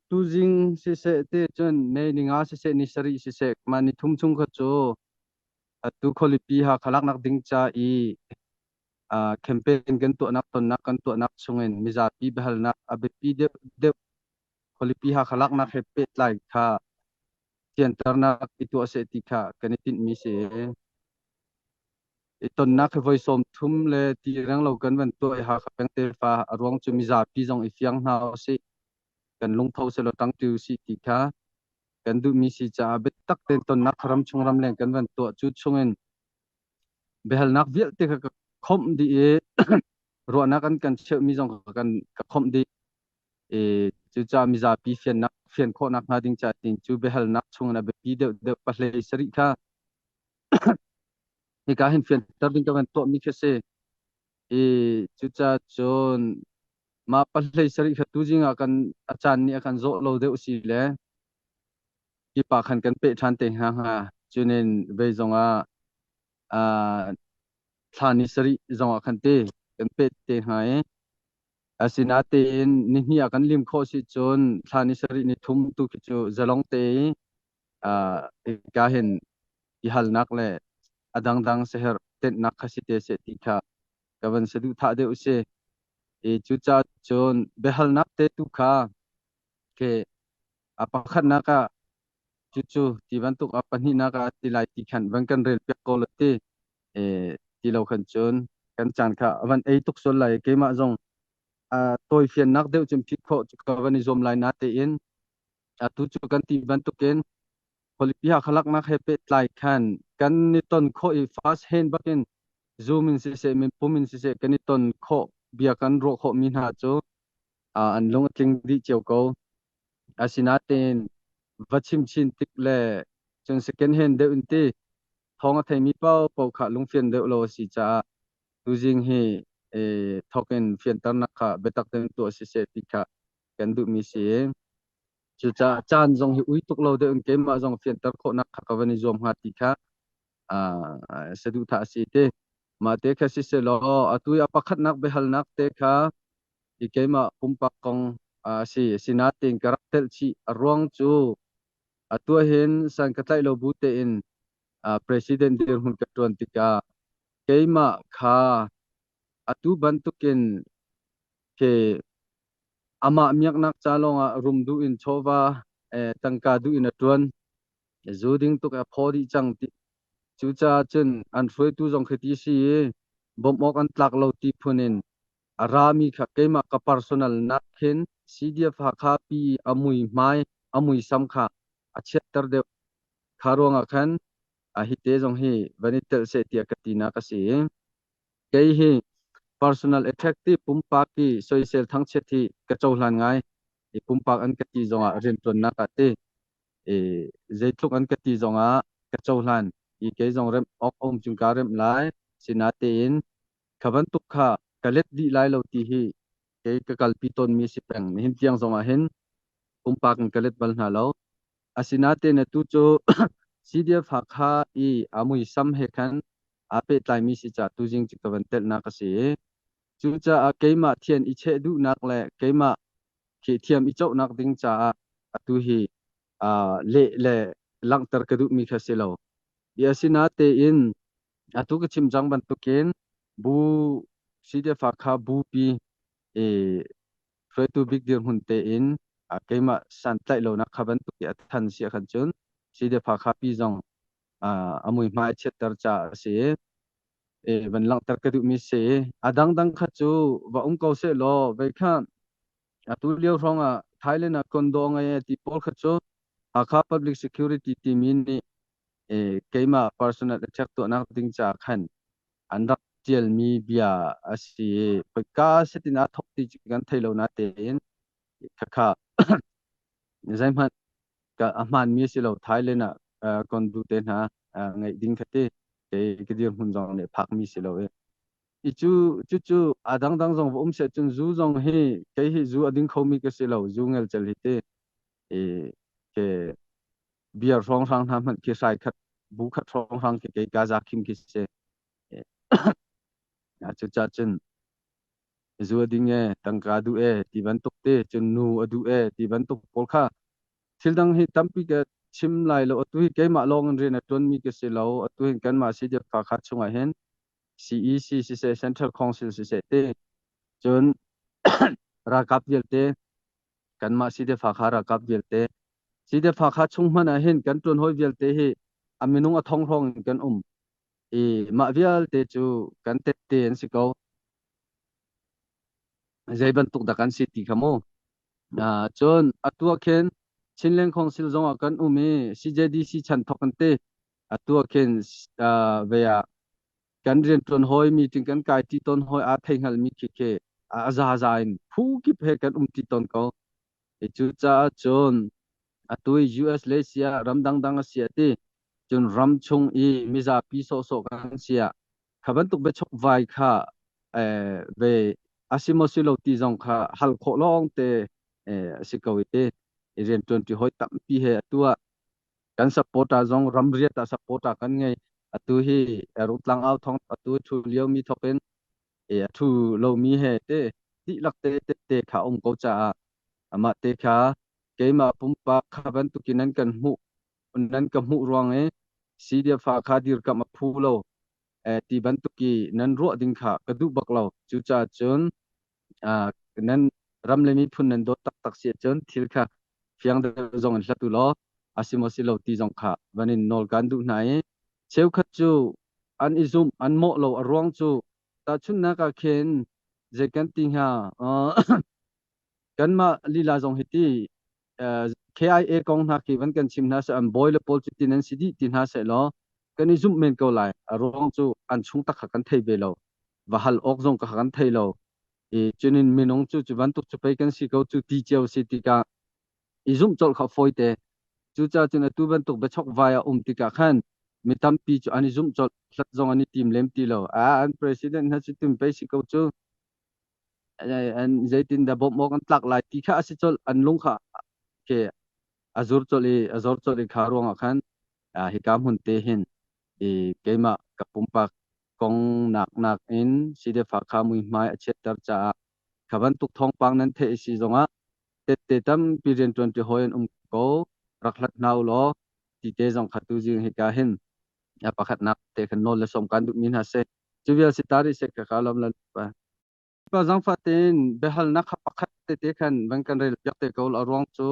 Tuzing siseh te cun May ni nga siseh ni sarih siseh mah ni thum chung kha cu atu khualipi Hakha laknak ding ca i campaign kan tuahnak tonnak kan tuahnak chungin mizapi biahalnak a biapi deuh deuh khualipi Hakha laknak he pehtlai kha fianternak i tuah seh ti kha kan i tinhmi si. I tonnak hi voi sawm thum le ti renglo kan van tuah i Hakha peng tefa a ruang cu mizapi zong i fiang hna usih, kan lungtho selaw ṭangṭi usih ti kha kan duhmi si caah biatak tein tonnak kha ramchung ramleng kan van tuah. Cu chungin biahalnak vialte kha ka khomh dih i ruahnak an kan cheuhmi zong kha kan ka khomh dih. I cucaah mizapi fiannak fian khawhnak hnga ding caah tiin cu biahalnak chungin a biapi deuh deuh pahlei sarih kha hika hin fianter ding ka van tuahmi khi a si. I cucaah cun mah pahlei sarih kha tuzing ah kan a caan nih a kan zawh lo deuh si le kipa khan kan peh ṭhan te hnga hnga. Cunin vei zongah thla ni sarih zongah khan te kan peh te hnga i asinatein nihnih ah kan lim khawh si cun thla ni sarih ni thum tu khi cu zalong te i hika hin i halnak le a dangdang seher tenhnak kha si te seh ti kha ka van saduhthah deuh si. I cucaah cun biahalnak te tu kha ke a pakhatnak ah cucu ti bantuk a pahnihnak ah ti lai ti khan van kan rel piak ko la ti e ti lo khan cun kan caan kha a van ei tuk sual lai. Keimah zong a tawifiannak deuh cun phit khawh cu ka van i zuam lai na tein atu cu kan ti bantukin khualipi Hakha laknak he pehtlai khan kan i ton khawh i first hand bakin Zoom in siseh minpum in siseh kan i ton khawh bia kan ruah khawh mi hna cu an lung a tling dih cio ko. Asinain va chim chin tik le cun second hand deuh in ti thawng a theimi paohpaoh kha lungfian deuh lo a si caah tuzing hi thawk in fianternak kha biatak tein tuah siseh ti kha kan duhmi si. Cucaah caan zong hi ui tuk lo deuh in keimah zong fianter khawhnak kha ka van i zuam hnga ti kha saduhthah a si te. Mah te kha sisehlaw atu i a pakhatnak biahalnak te kha i keimah pumpak kong a si. Asinain ka rak telh chih. A ruang cu atu ahhin san ka tlaih lo bu tein president dirhmun ka ṭuan tikah keimah kha atu bantukin khi amah miaknak ca lawngah rum duh in chawva tangka duh in a ṭuan. Zu ding tuk a phaw dih cang ti. Cucaah cun an hruaitu zong khi ti si i bawmh awk an tlak lo ti phun in a rami kha keimah ka personal nak khin CDF Hakha pi a mui hmai a muisam kha a chiatter deuh. Kha ruangah khan a hi te zong hi van i telh seh tiah ka tinak a si. Kei hi personal attack ti pumpak i soisel thangchiat hi ka cohlan ngai. I pumpak an ka ti zongah riantuannak ah ti i zeitluk an ka ti zongah ka cohlan i kei zong remh awk a um cun kaa remh lai. Sinatein kha bantuk kha ka let dih lai lo ti hi kei ka kalpi tawnmi a si peng. Nihin tiang zongah hin pumpak in ka let bal hna lo. Asinain atu cu CDF Hakha i a muisam he khan aa pehtlaimi si caah tuzing cu ka van telhnak a si i cucaah keimah thian i cheh duhnak le keimah khi thiam i cohnak ding caah atu hi leh le langhter ka duhmi kha si lo. I asinatein atu ka chim cang bantukin bu CDF Hakha bupi i hruaitu bik dirhmun tein keimah santlaih lonak kha bantuk i a than si ahkhan cun CDF Hakha pi zong a muihmai a chiatter caah a si i van langhter ka duhmi si. A dangdang kha cu va um ko seh law vei kha atu lio hrawng ah Thailand ah condo ngei ti pawl kha cu Hakha Public Security timi nih keimah personal attack tuahnak ding caah khan an rak ṭialmi bia a si i khoika setin aa thawk ti cu kan thei lo natein khakha zeihmanh ka a hmaanmi a si lo. Thailand ah kondu te hna ngeih ding kha ti kei ka dirhmun zong nih phakmi si lo i i cu cucu a dangdang zong va um seh cun zu zong hi kei hi zu a ding khomi ka si lo, zu ngelcel hi ti i ke beer hrawnghrang hna hmanh khi hrai khat bu khat hrawnghrang khi kei ka za khim khi si. Cucaah cun. Zu a ding e, tangka duh e ti bantuk te, cun nu a duh e ti bantuk pawl kha thil dang hi tampi ka chim lai lo. Atu hi keimah lawng in rian a ṭuanmi ka si lo. Atu hin kanmah CDF Hakha chungah hin CEC siseh, Central Council siseh te, cun ralkap vialte, kanmah CDF Hakha ralkap vialte, CDF Hakha chung hmanh ah hin kan ṭuan hawi vialte hi a minung a thong hrawng in kan um. I mah vialte cu kan tette an si ko. Zei bantuk dah kan si ti kha mu. Cun atu ah khin Chinland Council zong ah kan um i CJDC chan thawk kan ti. Atu ah khin ve ah kan rianṭuan hawi meeting kan kai ti tawn hawi aa thei hngalmi khi khi a zaza in phu kip he kan um ti tawn ko. Cucaah cun atu i US le sia ram dangdang a si a ti. Cun ram chung i mizapi sawhsawh kan si ah kha bantuk biachokvai kha ve a si maw si lo ti zong kha hal khawh lawng te a si ko i rianṭuanṭi hawi tampi he atu ah kan supporter zong ramriat ah supporter kan ngei. Atu hi Rungtlang au thong atu thu lio mi thok in a thu lomi he te dihlak te te kha um ko caah amah te kha keimah pumpak kha bantukin nan kan hmuh nan ka hmuh ruang i CDF kha dirkamh a phu lo ti bantuk i nan ruah ding kha ka duh bak lo. Cucaah cun nan ram le miphun nan dawt taktak si ahcun thil kha fiang deuh zong in hlat u law a si maw si lo ti zong kha van in nawl kaan duh hna i cheukhat cu an i zumh an mawh lo. A ruang cu tahchunhnak ah khin zei kan ti hnga, kanmah lila zong hi ti KIA kong hna khi van kan chim hna seh, an bawi le pawl cu tin an si dih ti hna seh law kan i zumh men ko lai. A ruang cu an chung tak kha kan thei ve lo, va hal awk zong ka kan thei lo i cunin minung cu cu bantuk cu pei kan si ko cu ti cio si tikah i zumh colh kha fawi te. Cucaah cun atu bantuk biachok vai a um tikah khan mi tampi cu an i zumh colh, hlat zong an i tim lem ti lo. A an president hna cu tum pei si ko cu, an zeitin dah bawmh awk an tlak lai ti kha a si colh. An lung kha ke a zur colh i a zor colh i kha ruangah khan hika hmun te hin i keimah ka pumpak kong nak nak in CDF kha muihmai a chiatter caah kha bantuk thawngpang nan theih si zongah tette tampi rianṭuanṭi hawi an um ko, rak hlat hna u law ti te zong kha tu zing hika hin pakhatnak te khan nawl le sawm kan duhmi hna si. Cu vial si ta rih seh ka ka lawm lan pa. Pa zangfah tein biahalnak kha pakhat tete khan van kan rel piak te ko. A ruang cu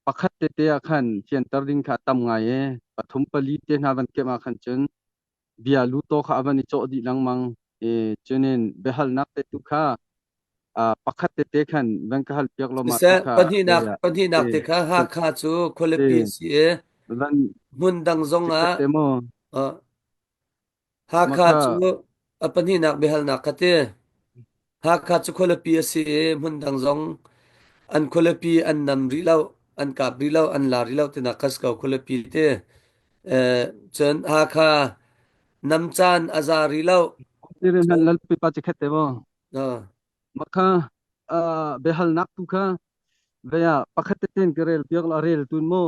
pakhat tete ah khan fianter ding kha a tam ngai i pathum pali te hna van kemh ah khan cun bia lu taw kha a van i cawh dih lengmang i cunin biahalnak te tu kha pakhat tete khan van ka hal piak law mah tu Siseh, kha pahnihnak pahnihnak te kha Hakha cu khualipi a si i van hmun dang chikkhat zongah te maw uh, Hakha makha cu a pahnihnak biahalnak kha ti. Hakha cu khualipi a si i hmun dang zong an khualipi an nam rih lo, an kap rih lo, an la rih lo tinak kha si ko khualipi ti. Eh, cun Hakha nam caan a za rih lo. Tirin Cun, hmanh lalpi pa chikkhat te maw uh, makha biahalnak tu kha veya pakhat tete in ka rel piak la rel tun mu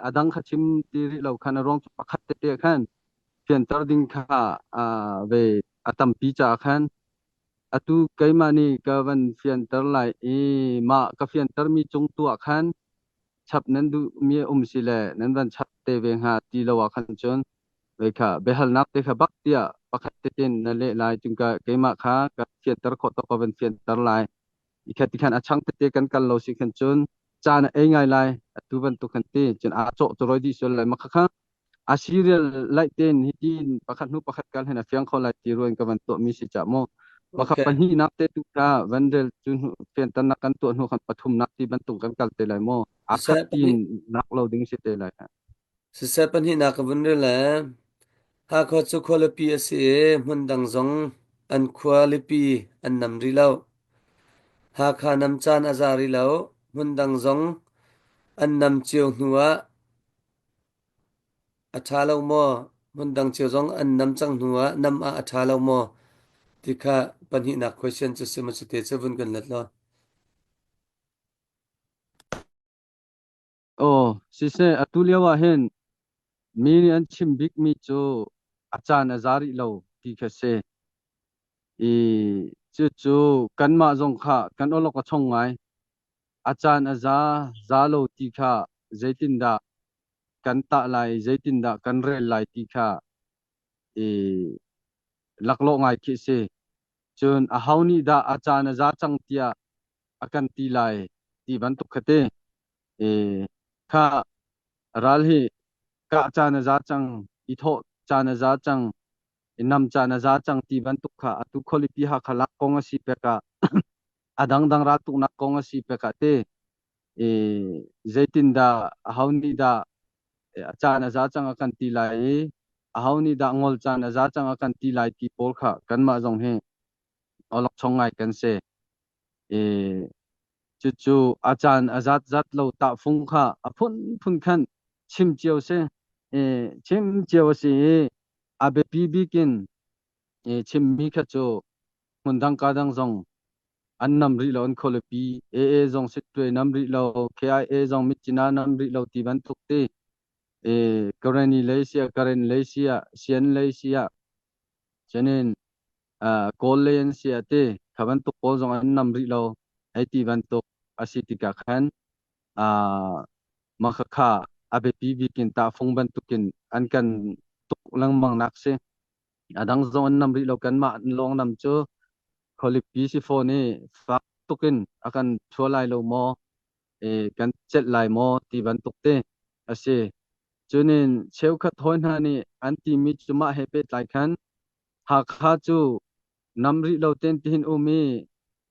a dang kha chim ti rih lo khan. A ruang cu pakhat tete khan fianter ding kha ve a tampi caah khan atu keimah nih ka van fianter lai i mah ka fianter mi cung tu ah khan chap nan duh mi um si le nan van chap te ve hnga ti lo ah khan cun ve kha biahalnak te kha bak tiah pakhat tetin na leh lai cung ka keimah kha ka fianter khawh tawk ka van fianter lai i kha ti khan a chang tete kan kal lo si khan cun caan a ei ngai lai. Atu bantuk khan ti cun aa cawh cu roi dih sual lai ma kha kha a serial laih tein hitin pakhat hnu pakhat kal hin a fiang kho lai ti ruan ka van tuah mi si cha mu. Maka okay. pahnih nak te tu kha van rel cu fianternak kan tuah hnu khan pathum nak ti bantuk kan kal te lai mu. A khat Siseh, tin pahnih, nak lo ding si te lai. siseh pahnihnak ka vun rel le Hakha cu khualipi a si i hmun dang zong an khualipi an nam rih lo. Hakha nam caan a za rih lo. Hmun dang zong an nam cio hnu ah a ṭha lo maw? Hmun dang cio zong an nam cang hnu ah nam ah a ṭha lo maw? Ti kha pahnihnak question cu si maw cute cu vun kan let law. Oh, siseh, atu lio ah hin mi nih an chim bikmi cu a caan a za rih lo ti kha si. I Cucu kanmah zong kha kan awlok a chong ngai. A caan a za, za lo ti kha zeitindah kan tah lai, zeitindah kan rel lai ti kha i laklawh ngai khi a si. Cun aho nih dah a caan a za cang tiah a kan ti lai ti bantuk kha ti. I kha ral hi kah caan a za cang, i thawh caan a za cang, i nam caan a za cang ti bantuk kha atu khualipi Hakha lak kong a si pek ah a dangdang raltuknak kong a si pek ah ti i zeitindah aho nih dah a caan a za cang a kan ti lai i aho nih dah ngol caan a za cang a kan ti lai ti pawl kha kanmah zong hi awlokchong ngai kan si. I cucu a caan a zat zat lo tahfung kha a phunphun khan chim cio si. I chim cio a si i a biapi bik in i chimmi kha cu hmundang ka dang zong an nam rih lo an khualipi AA zong Sittwe nam rih lo KIA zong Myitkyina nam rih lo ti bantuk ti i Karenni lei sia Karen lei sia Sian lei sia cunin Kawl lei an sia ti kha bantuk pawl zong an nam rih lo hei ti bantuk a si tikah khan mah khakha a biapi bik in tahfung bantukin an kan tuk lengmang nak si. A dang zong an nam rih lo kanmah lawng nam cu khualipi si fawn i fak tukin a kan thua lai lo maw e, kan celh lai maw ti bantuk te a si. Cunin cheukhat hawi hna nih an timi cu mah he pehtlai khan Hakha cu nam rih lo ten tihin um i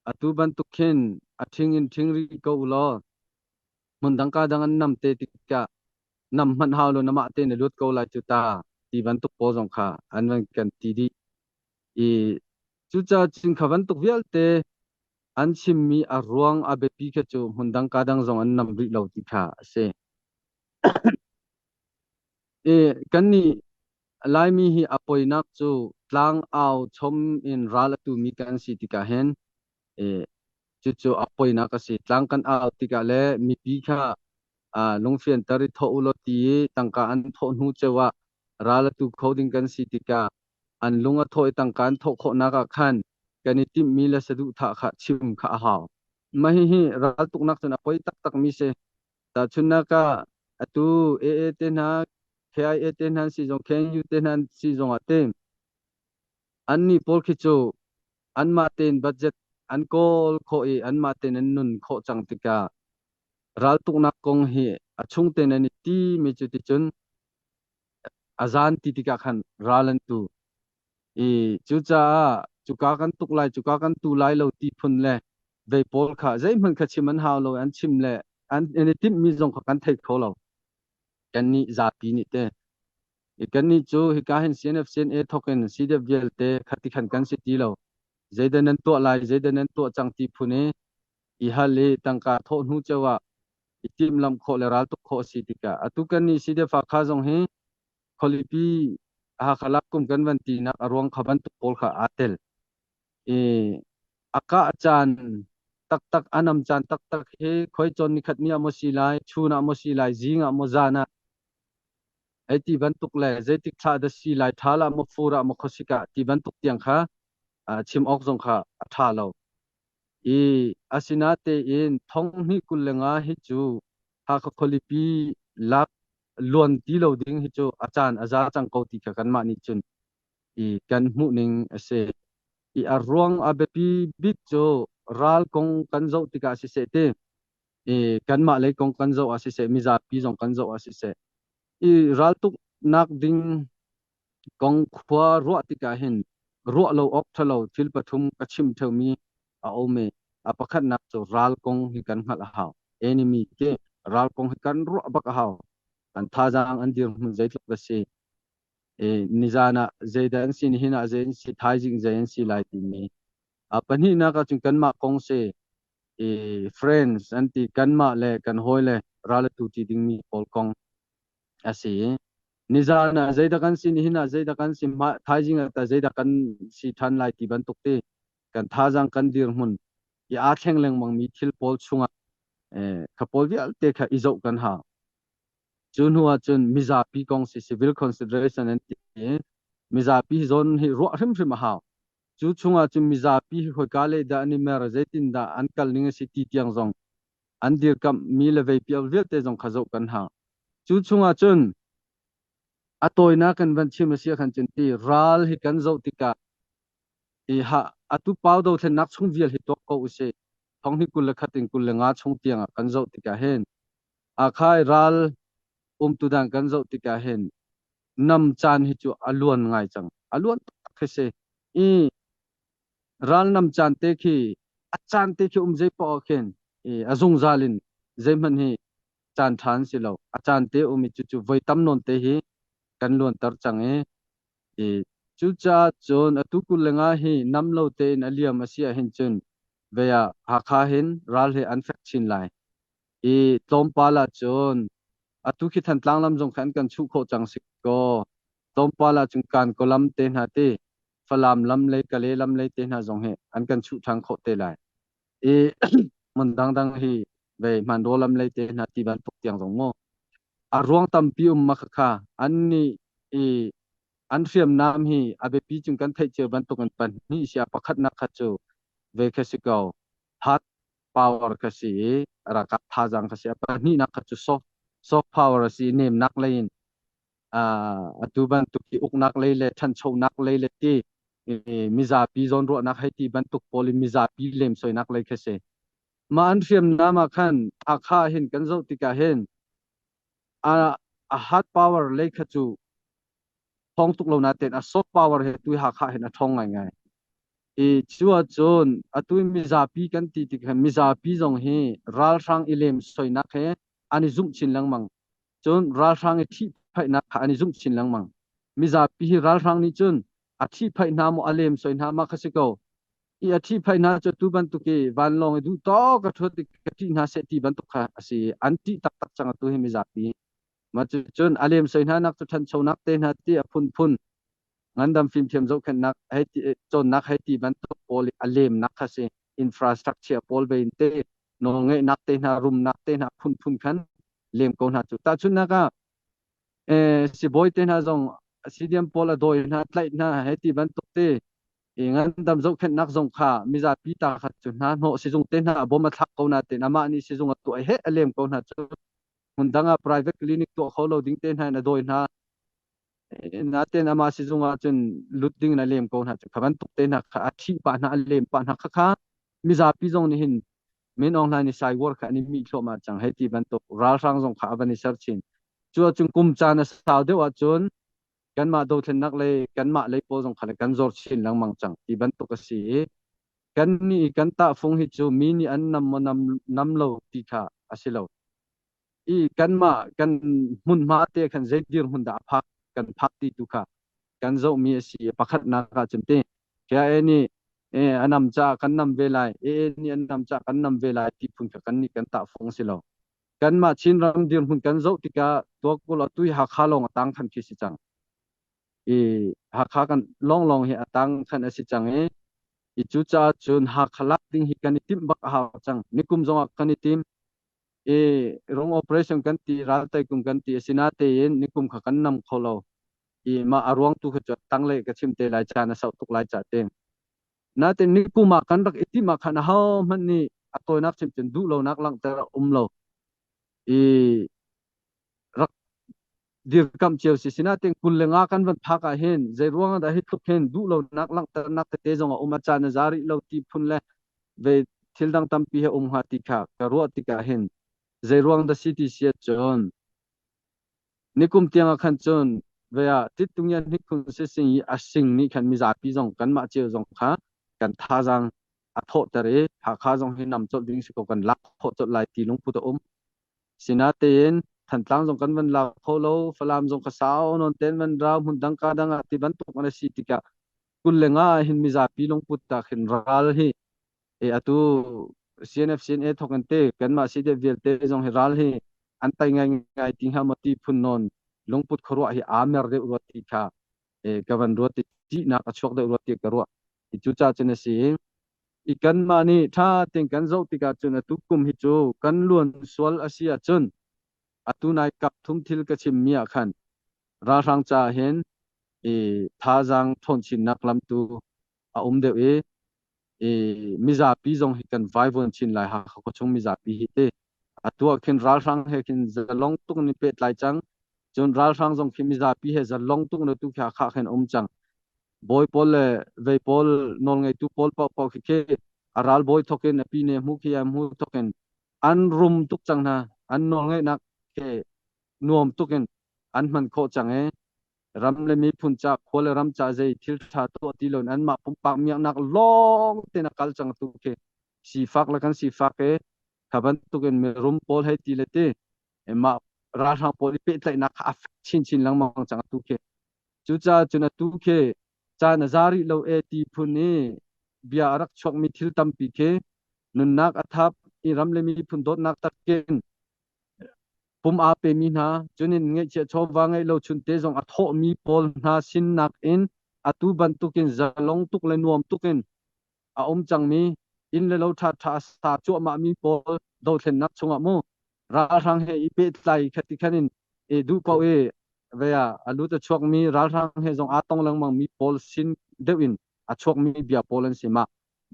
atu bantuk khin a ṭhing in ṭhing rih ko u law hmundang ka dang an nam te tikah nam hmanh hau lo namah te na lut ko lai cu ta ti bantuk pawl zong kha an van kan ti dih i cucaah cun kha bantuk vialte an chimmi a ruang a biapi kha cu hmundang ka dang zong an nam rih lo ti kha a si. I kannih Laimi hi a poinak cu tlang au chom in ral a tumi kan si tikah hin i cucu a poinak a si. Tlang kan au tikah le mipi kha lungfianter i thawh u law ti i tangka an thawh hnu ceu ah ral a tu kho ding kan si tikah an lung a thawh i tangka an thawh khawhnak ah khan kan i timhmi le saduhthah kha chim kha a hau. Mah hihi raltuknak cun a poi taktakmi si. Tahchunhnak ah atu AA te hna, KIA te hna si zong, KNU te hna si zong ah te annih pawl khi cu anmah tein budget an kawl khawh i anmah tein an nun khawh cang tikah raltuknak kong hi a chung tein an i timi cu ticun a zan ti tikah khan ral an tu i cucaah cuka kan tuk lai cuka kan tu lai lo ti phun le vei pawl kha zeihmanh kha chim an hau lo an chim le an i timhmi zong kha kan thei kho lo kannih zapi nih te i kannih cu hika hin CNF CNA thawk in CDF vialte khati khan kan si ti lo zeidah nan tuah lai zeidah nan tuah cang ti phun i i hal i tangka thawh hnu ceu ah i timhlamh khawh le raltuk khawh a si tikah atu kan nih CDF Hakha zong hi khualipi Hakha lak kum kan van tinak a ruang kha bantuk pawl kha aa tel i a kah caan taktak a nam caan taktak hi khoi cawn nikhat ni ah maw si lai chun ah maw si lai zing ah maw zan ah hei ti bantuk le zeitik thla dah si lai ṭhal ah maw fur ah maw khuasik ah ti bantuk tiang kha chim awk zong kha a ṭha lo. I asinatein 2025 hi cu Hakha khualipi lak luan ti lo ding hi cu a caan a za cang ko ti kha kanmah nih cun i kan hmuh ning a si. I a ruang a biapi bik cu ral kong kan zoh tikah siseh ti i kanmah lei kong kan zoh ah siseh mizapi zong kan zoh ah siseh i raltuknak ding kong khua ruah tikah hin ruah lo awk ṭhalo thil pathum ka chim ṭheumi a um i a pakhatnak cu ral kong hi kan hngalh a hau. Enemy ti ral kong hi kan ruah bak a hau. An thazaang an dirhmun zeitluk a si. I nizan ah zeidah an si, nihin ah zei an si, thaizing zei an si lai timi. A pahnihnak ahcun kanmah kong si i friends an ti kanmah le kan hawi le ral a tu ti dingmi pawl kong a si. Nizan ah zeidah kan si, nihin ah zeidah kan si, thaizing ah tah zeidah kan si ṭhan lai ti bantuk ti kan thazaang kan dirhmun i aa thleng lengmangmi thil pawl chungah kha pawl vialte kha i zoh kan hau. Cu hnu ah cun mizapi kong si civil consideration an ti i mizapi zawn hi ruah hrimhrim a hau. Cu chungah cun mizapi hi khoika lei dah an i mer, zeitindah an kal ning a si ti tiang zong an dirkamh mi le veipial vialte zong kha zoh kan hau. Cu chungah cun a tawinak kan van chim a si ahkhan cun ti ral hi kan zoh tikah i ha atu pau dothlennak chung vial hi tuak ko usih. Thonghnih 21 in 25 chung tiangah kan zoh tikah hin akhai ral umtu dan kan zoh tikah hin nam caan hi cu a luan ngai cang. A luan taktak khi si. I ral nam caan te khi a caan te khi um zei poah khin i a zungzal in zeihmanh hi caan ṭha an si lo. A caan te um i cucu voi tam nawn te hi kan luanter cang i i cucaah cun atu 25 hi nam lo tein a liam a si ahhin cun ve ah Hakha hin ral hi an fek chin lai. I tlawmpal ah cun atu khi Thantlang lam zong kha an kan chuh khawh cang si kaw tlawmpal ah cun Kankaw lam te hna ti Falam lam lei Kale lam lei te hna zong hi an kan chuh ṭhan khawh te lai. I hmun dangdang hi ve hmanraw lam lei te hna ti bantuk tiang zong mu a ruang tampi um ma kha an nih i an hriamnam hi a biapi cung kan theih cio bantuk in pahnih sia pakhatnak kha cu ve kha si ko hard power kha si i ralkap thazaang kha si a pahnihnak kha cu soft power a si nemnak lei in atu bantuk hi uknak lei le ṭhanchonak lei le ti mizapi zawnruahnak hei ti bantuk pawl in mizapi lemsoinak lei khi si. Mah an hriamnam ah khan Hakha hin kan zoh tikah hin a a hard power lei kha cu thawng tuk lo natein a soft power he tu Hakha hin a ṭhawng ngaingai. I cu ahcun atu mizapi kan ti tik hin mizapi zong hi ralhrang i lemsoinak he an i zumh chin lengmang. Cun ralhrang i ṭhihphaihnak kha an i zumh chin lengmang. Mizapi hi ralhrang nih cun a ṭhihphaih hna maw a lemsoi hna mah kha si ko. I a ṭhihphaih hna cu tu bantuk i vanlawng i duh tawk a ṭhuat i ka ṭih hna seh ti bantuk kha a si. An ṭih taktak cang atu hi mizapi. Mah cucun a lemsoi hna nak cu ṭhanchonak te hna ti a phunphun ngandam fimthiam zohkhenhnak hei ti cawnnak hei ti bantuk pawl i a lemnak kha si. Infrastructure pawl ve in te nawlngeihnak te hna rumnak te hna phunphun khan lem ko hna cu. Tahchunhnak ah sibawi te hna zong CDM pawl a dawi hna tlaih hna hei ti bantuk te i ngandam zohkhenhnak zong kha mizapi ta kha cu hna hnawh sizung te hna bom a thlak ko na tein amah nih sizung a tuah he a lem ko hna cu hmun dang ah private clinic tuah kho lo ding te hna in a dawi hna natein amah sizung ah cun lut ding in a lem ko hna cu kha bantuk te hna kha a ṭhih pah hna a lem pah hna kha kha mizapi zong nih hin Min Aung Hlaing nih cyber kha an i mih thluahmah cang hei ti bantuk ralhrang zong kha a van i ser chin. Cu ahcun kum caan a sau deuh ahcun kanmah dothlennak lei kanmah lei pawl zong kha le kan zor chin lengmang cang ti bantuk a si i kan nih kan tahfung hi cu mi nih an nam maw nam, nam lo ti kha a si lo. I kanmah kan hmunhma te khan zei dirhmun dah a phak kan phak ti tu kha kan zohmi a si i pakhatnak ahcun ti KIA nih a nam caah kan nam ve lai, AA nih an nam caah kan nam ve lai ti phun kha kan nih kan tahfung si lo. Kanmah Chinram dirhmun kan zoh tikah tuakul atu hi Hakha lawng a tang khan khi si cang. I Hakha kan lawnglawng hi a tang khan a si cang i i cucaah cun Hakha lak ding hi kan i timh bak a hau cang. Nikum zongah kan i tim. I rung operation kan ti, raltai kum kan ti asinatein nikum kha kan nam kho lo. I mah a ruang tu kha cu tanglei ka chim te lai caan a sau tuk lai ca te. Natin nikum ah kan rak i timh ah khan aho hmanh nih a tawinak chim cun duh lonak langhter a um lo. I rak dirkamh cio si sinatin 25 kan van phak ah hin zei ruang ah dah hi tluk hin duh lonak langhternak tete zong a um a caan a za rih lo ti phun le ve thil dang tampi he um hnga ti kha ka ruah tikah hin zei ruang dah si ti si ahcun Nikum tiang ah khan cun ve ah Tittungian hnikhun sising i a sing nih khan mizapi zong kanmah cio zong kha kan thazaang a thawhter i Hakha zong hi nam colh ding si ko kan lak khawh colh lai ti lungput a um. Sinatein Thantlang zong kan van la kho lo, Falam zong kha sau nawn ten van rau hmun dang ka dang ah ti bantuk an si tikah 25 ah hin mizapi lungput ah khin ral hi e atu CNF CNA thawk in te kanmah CDF vialte zong hi ral hi an tai ngai ngai ti hnga maw ti phun nawn lungput khuaruah hi aa mer deuh rua ti kha e ka van ruat ti ṭihnak a chuak deuh rua ti ka ruah i cucaah cun a si i kanmah nih ṭha tein kan zoh tikah cun atu kum hi cu kan luan sual a si ahcun atu nai kap thum thil ka chimmi ah khan ralhrang caah hin i thazaang ṭhawn chinnak lam tu. a um deuh i i mizapi zong hi kan vaivuan chin lai. Hakha khuachung mizapi hi te atu ah khin ralhrang he khin zalong tuk ni pehtlai cang. Cun ralhrang zong khi mizapi he zalong tuk na tu khi Hakha khin um cang. Bawi pawl le vei pawl, nawlngeitu pawl paohpaoh khi khi a ralbawi thawk in a pine hmu khi a hmu thawk in an rum tuk cang hna. An nawlngeihnak khi nuam tuk in an hman khawh cang i ram le miphun ca, khua le ram ca zei thil ṭha tuah ti loin anmah pumpak miaknak lawng tein a kal cang. Tu khi sifak le kan sifak i kha bantukin mirum pawl hei ti le ti mah ralhrang pawl i pehtlaihnak kha a fek chinchin lengmang cang atu khi. Cucaah cun atu khi caan a za rih lo e ti phun i bia a rak chuakmi thil tampi khi nunnak a thap i ram le miphun dawtnak takin pum aa pemi hna, cunin ngeihchiah chawva ngeih lo chunte zong a thawhmi pawl hna sinnak in atu bantukin zalong tuk le nuam tukin a um cangmi, inn le lo ṭhaṭha a sa cuahmahmi pawl dothlennak chungah mu ralhrang he i pehtlai khati khan in i duh paoh i vea a lut a chuakmi ralhrang he zong aa tong lengmangmi pawl sin deuh in a chuakmi bia pawl an si. Mah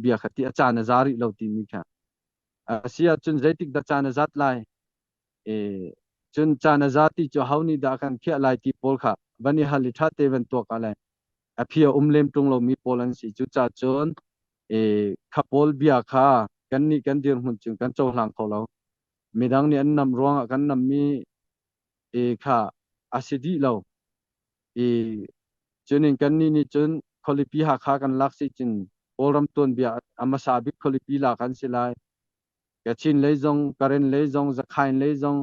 bia kha ti a caan a za rih lo timi kha a si ahcun zeitik dah caan a zat lai e cun caan a za ti cu ho nih dah kan khiah lai ti pawl kha van i hal i ṭha te van tuak ah le a phi a um lem ṭung lomi pawl an si. Cucaah cun e kha pawl bia kha kannih kan dirhmun cun kan cohlang kho lo. Midang nih an nam ruangah kan nammi e kha a si dih lo i cunin kannih nih cun khualipi Hakha kan lak si cun Kawlram tuanbia a hmasa bik khualipi lak an si lai. Kachin lei zong, Karen lei zong, Zakhain lei zong,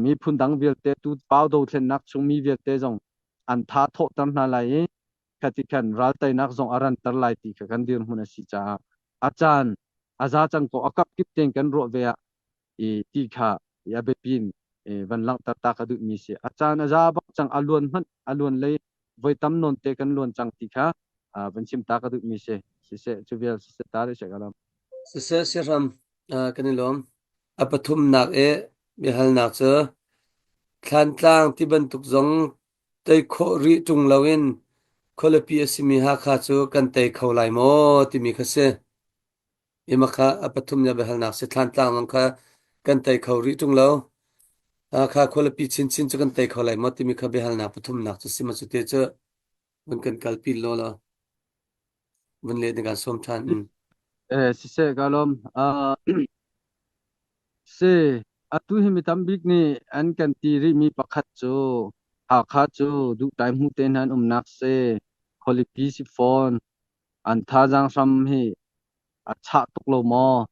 miphun dang vialte tu pau dothlennak chung mi vialte zong an tha thawhter hna lai i khati khan ral teinak zong a ranter lai ti kha kan dirhmun a si caah a caan a za cang ko, a kap kip tein kan ruah ve ah i ti kha a biapi in van langhter ta ka duhmi si. A caan a za bak cang, a luan hmanh a luan lei voi tam nawn te kan luan cang ti kha van chim ta ka duhmi si. Siseh, cu vial siseh ta rih seh ka lam. Siseh, siahram kan i lawm. A pathumnak i biahalnak cu Thlantlang ti bantuk zong tei khawh rih ṭung loin khualipi a simi Hakha cu kan tei kho lai maw timi kha si. Ima kha a pathumnak biahalnak si. Thlantlang zong kha kan tei kho rih ṭung lo. Hakha khualipi chinchin cu kan tei kho lai maw timi kha biahalnak pathumnak cu si. Ma cu te cu vun kan kalpi law law vun leh na kan sawm ṭhan. Eh, siseh ka lawm. Si, atu hi mi tambik nih an kan ti rihmi pakhat cu Hakha cu duhtlai hmu te hna an umnak si, khualipi si fawn, an thazaang hram hi a chah tuk lo maw?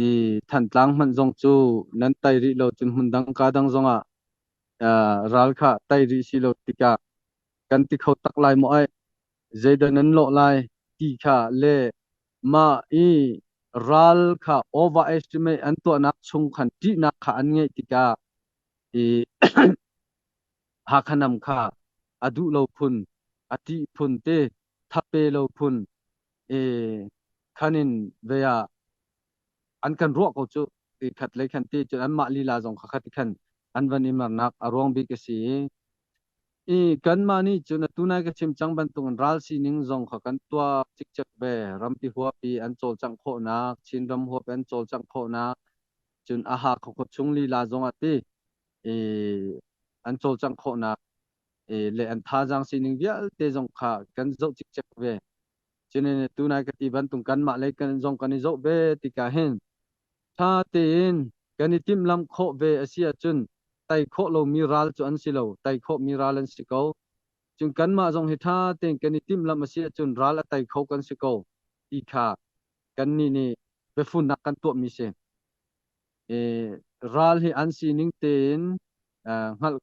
I Thantlang hmanh zong cu nan tai rih lo cun hmundang ka dang zongah ral kha tai rih si lo tikah kan ti kho tak lai maw ai? Zeidah nan lawh lai ti kha le mah i ral kha overestimate an tuahnak chung khan ṭihnak kha an ngeih tikah i Hakha nam kha a duh lo phun, a ṭih phun te, thape lo phun i khan in ve ah an kan ruah ko cu ti khat lei khan ti cun anmah lila zong kha khat khan an van i mernak a ruang bik a si i i kanmah nih cun atu nai ka chim cang bantukin ral sining zong kha kan tuak cikcek ve. Rampi huap i an cawlcangh khawhnak, Chinram huap i an cawlcangh khawhnak, cun a Hakha khuachung lila zong ah ti i an cawlcangh khawhnak le an thazaang sining vialte zong kha kan zoh cikcek ve. Cun tunai ka ti bantuk kanmah lei kan zong kan i zoh ve tikah hin ṭha tein kan i timhlamh khawh ve a si ahcun tei khawh lomi ral cu an si lo, tei khawhmi ral an si ko. Cun kanmah zong hi ṭha tein kan i timhlamh a si ahcun ral a tei kho kan si ko ti kha kannih nih biafunnak kan tuahmi si. Ral hi an sining tein hngalh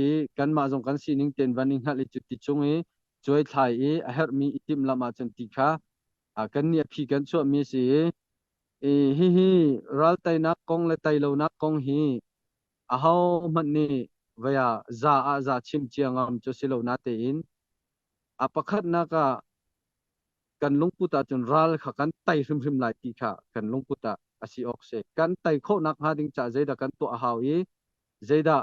i kanmah zong kan sining tein van i hngalh i cuti chung i cuaithlai i a herhmi i timhlamh ahcun ti kha kannih a phi kan chuahmi a si i hihi ral teinak kong le tei lonak kong hi ahohmanh nih vei ah za ah za chim cia ngam cu si lo natein a pakhatnak ah kan lungput ahcun ral kha kan tei hrimhrim lai ti kha kan lungput ah a si awk si. Kan tei khawhnak hnga ding caah zeidah kan tuah a hau i zeidah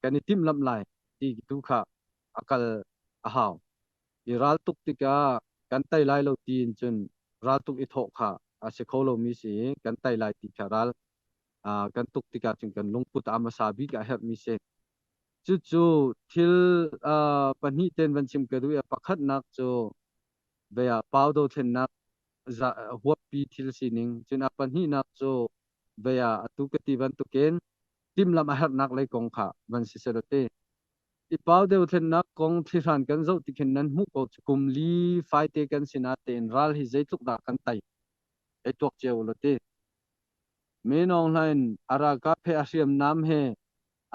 kan i timhlamh lai ti tu kha a kal a hau. I ral tuk tikah Kan tei lai lo tiin cun raltuk i thawh kha a si kho lomi si i kan tei lai ti kha ral kan tuk tikah cun kan lungput a hmasa bik a herhmi si. Cucu thil pahnih ten van chim ka duh i pakhatnak cu ve ah pau dothlennak huappi thil sining cun a pahnihnak cu ve ah atu ka ti bantukin timhlamh a herhnak lei kong kha van si selaw ti. I pau dothlennak kong thlihran kan zoh ti khin nan hmuh ko cu kum li faite kan sinah tein ral hi zeitluk dah kan tai ei tuak cio ulaw ti. Minawng hlain a ralkap he a hriamnam he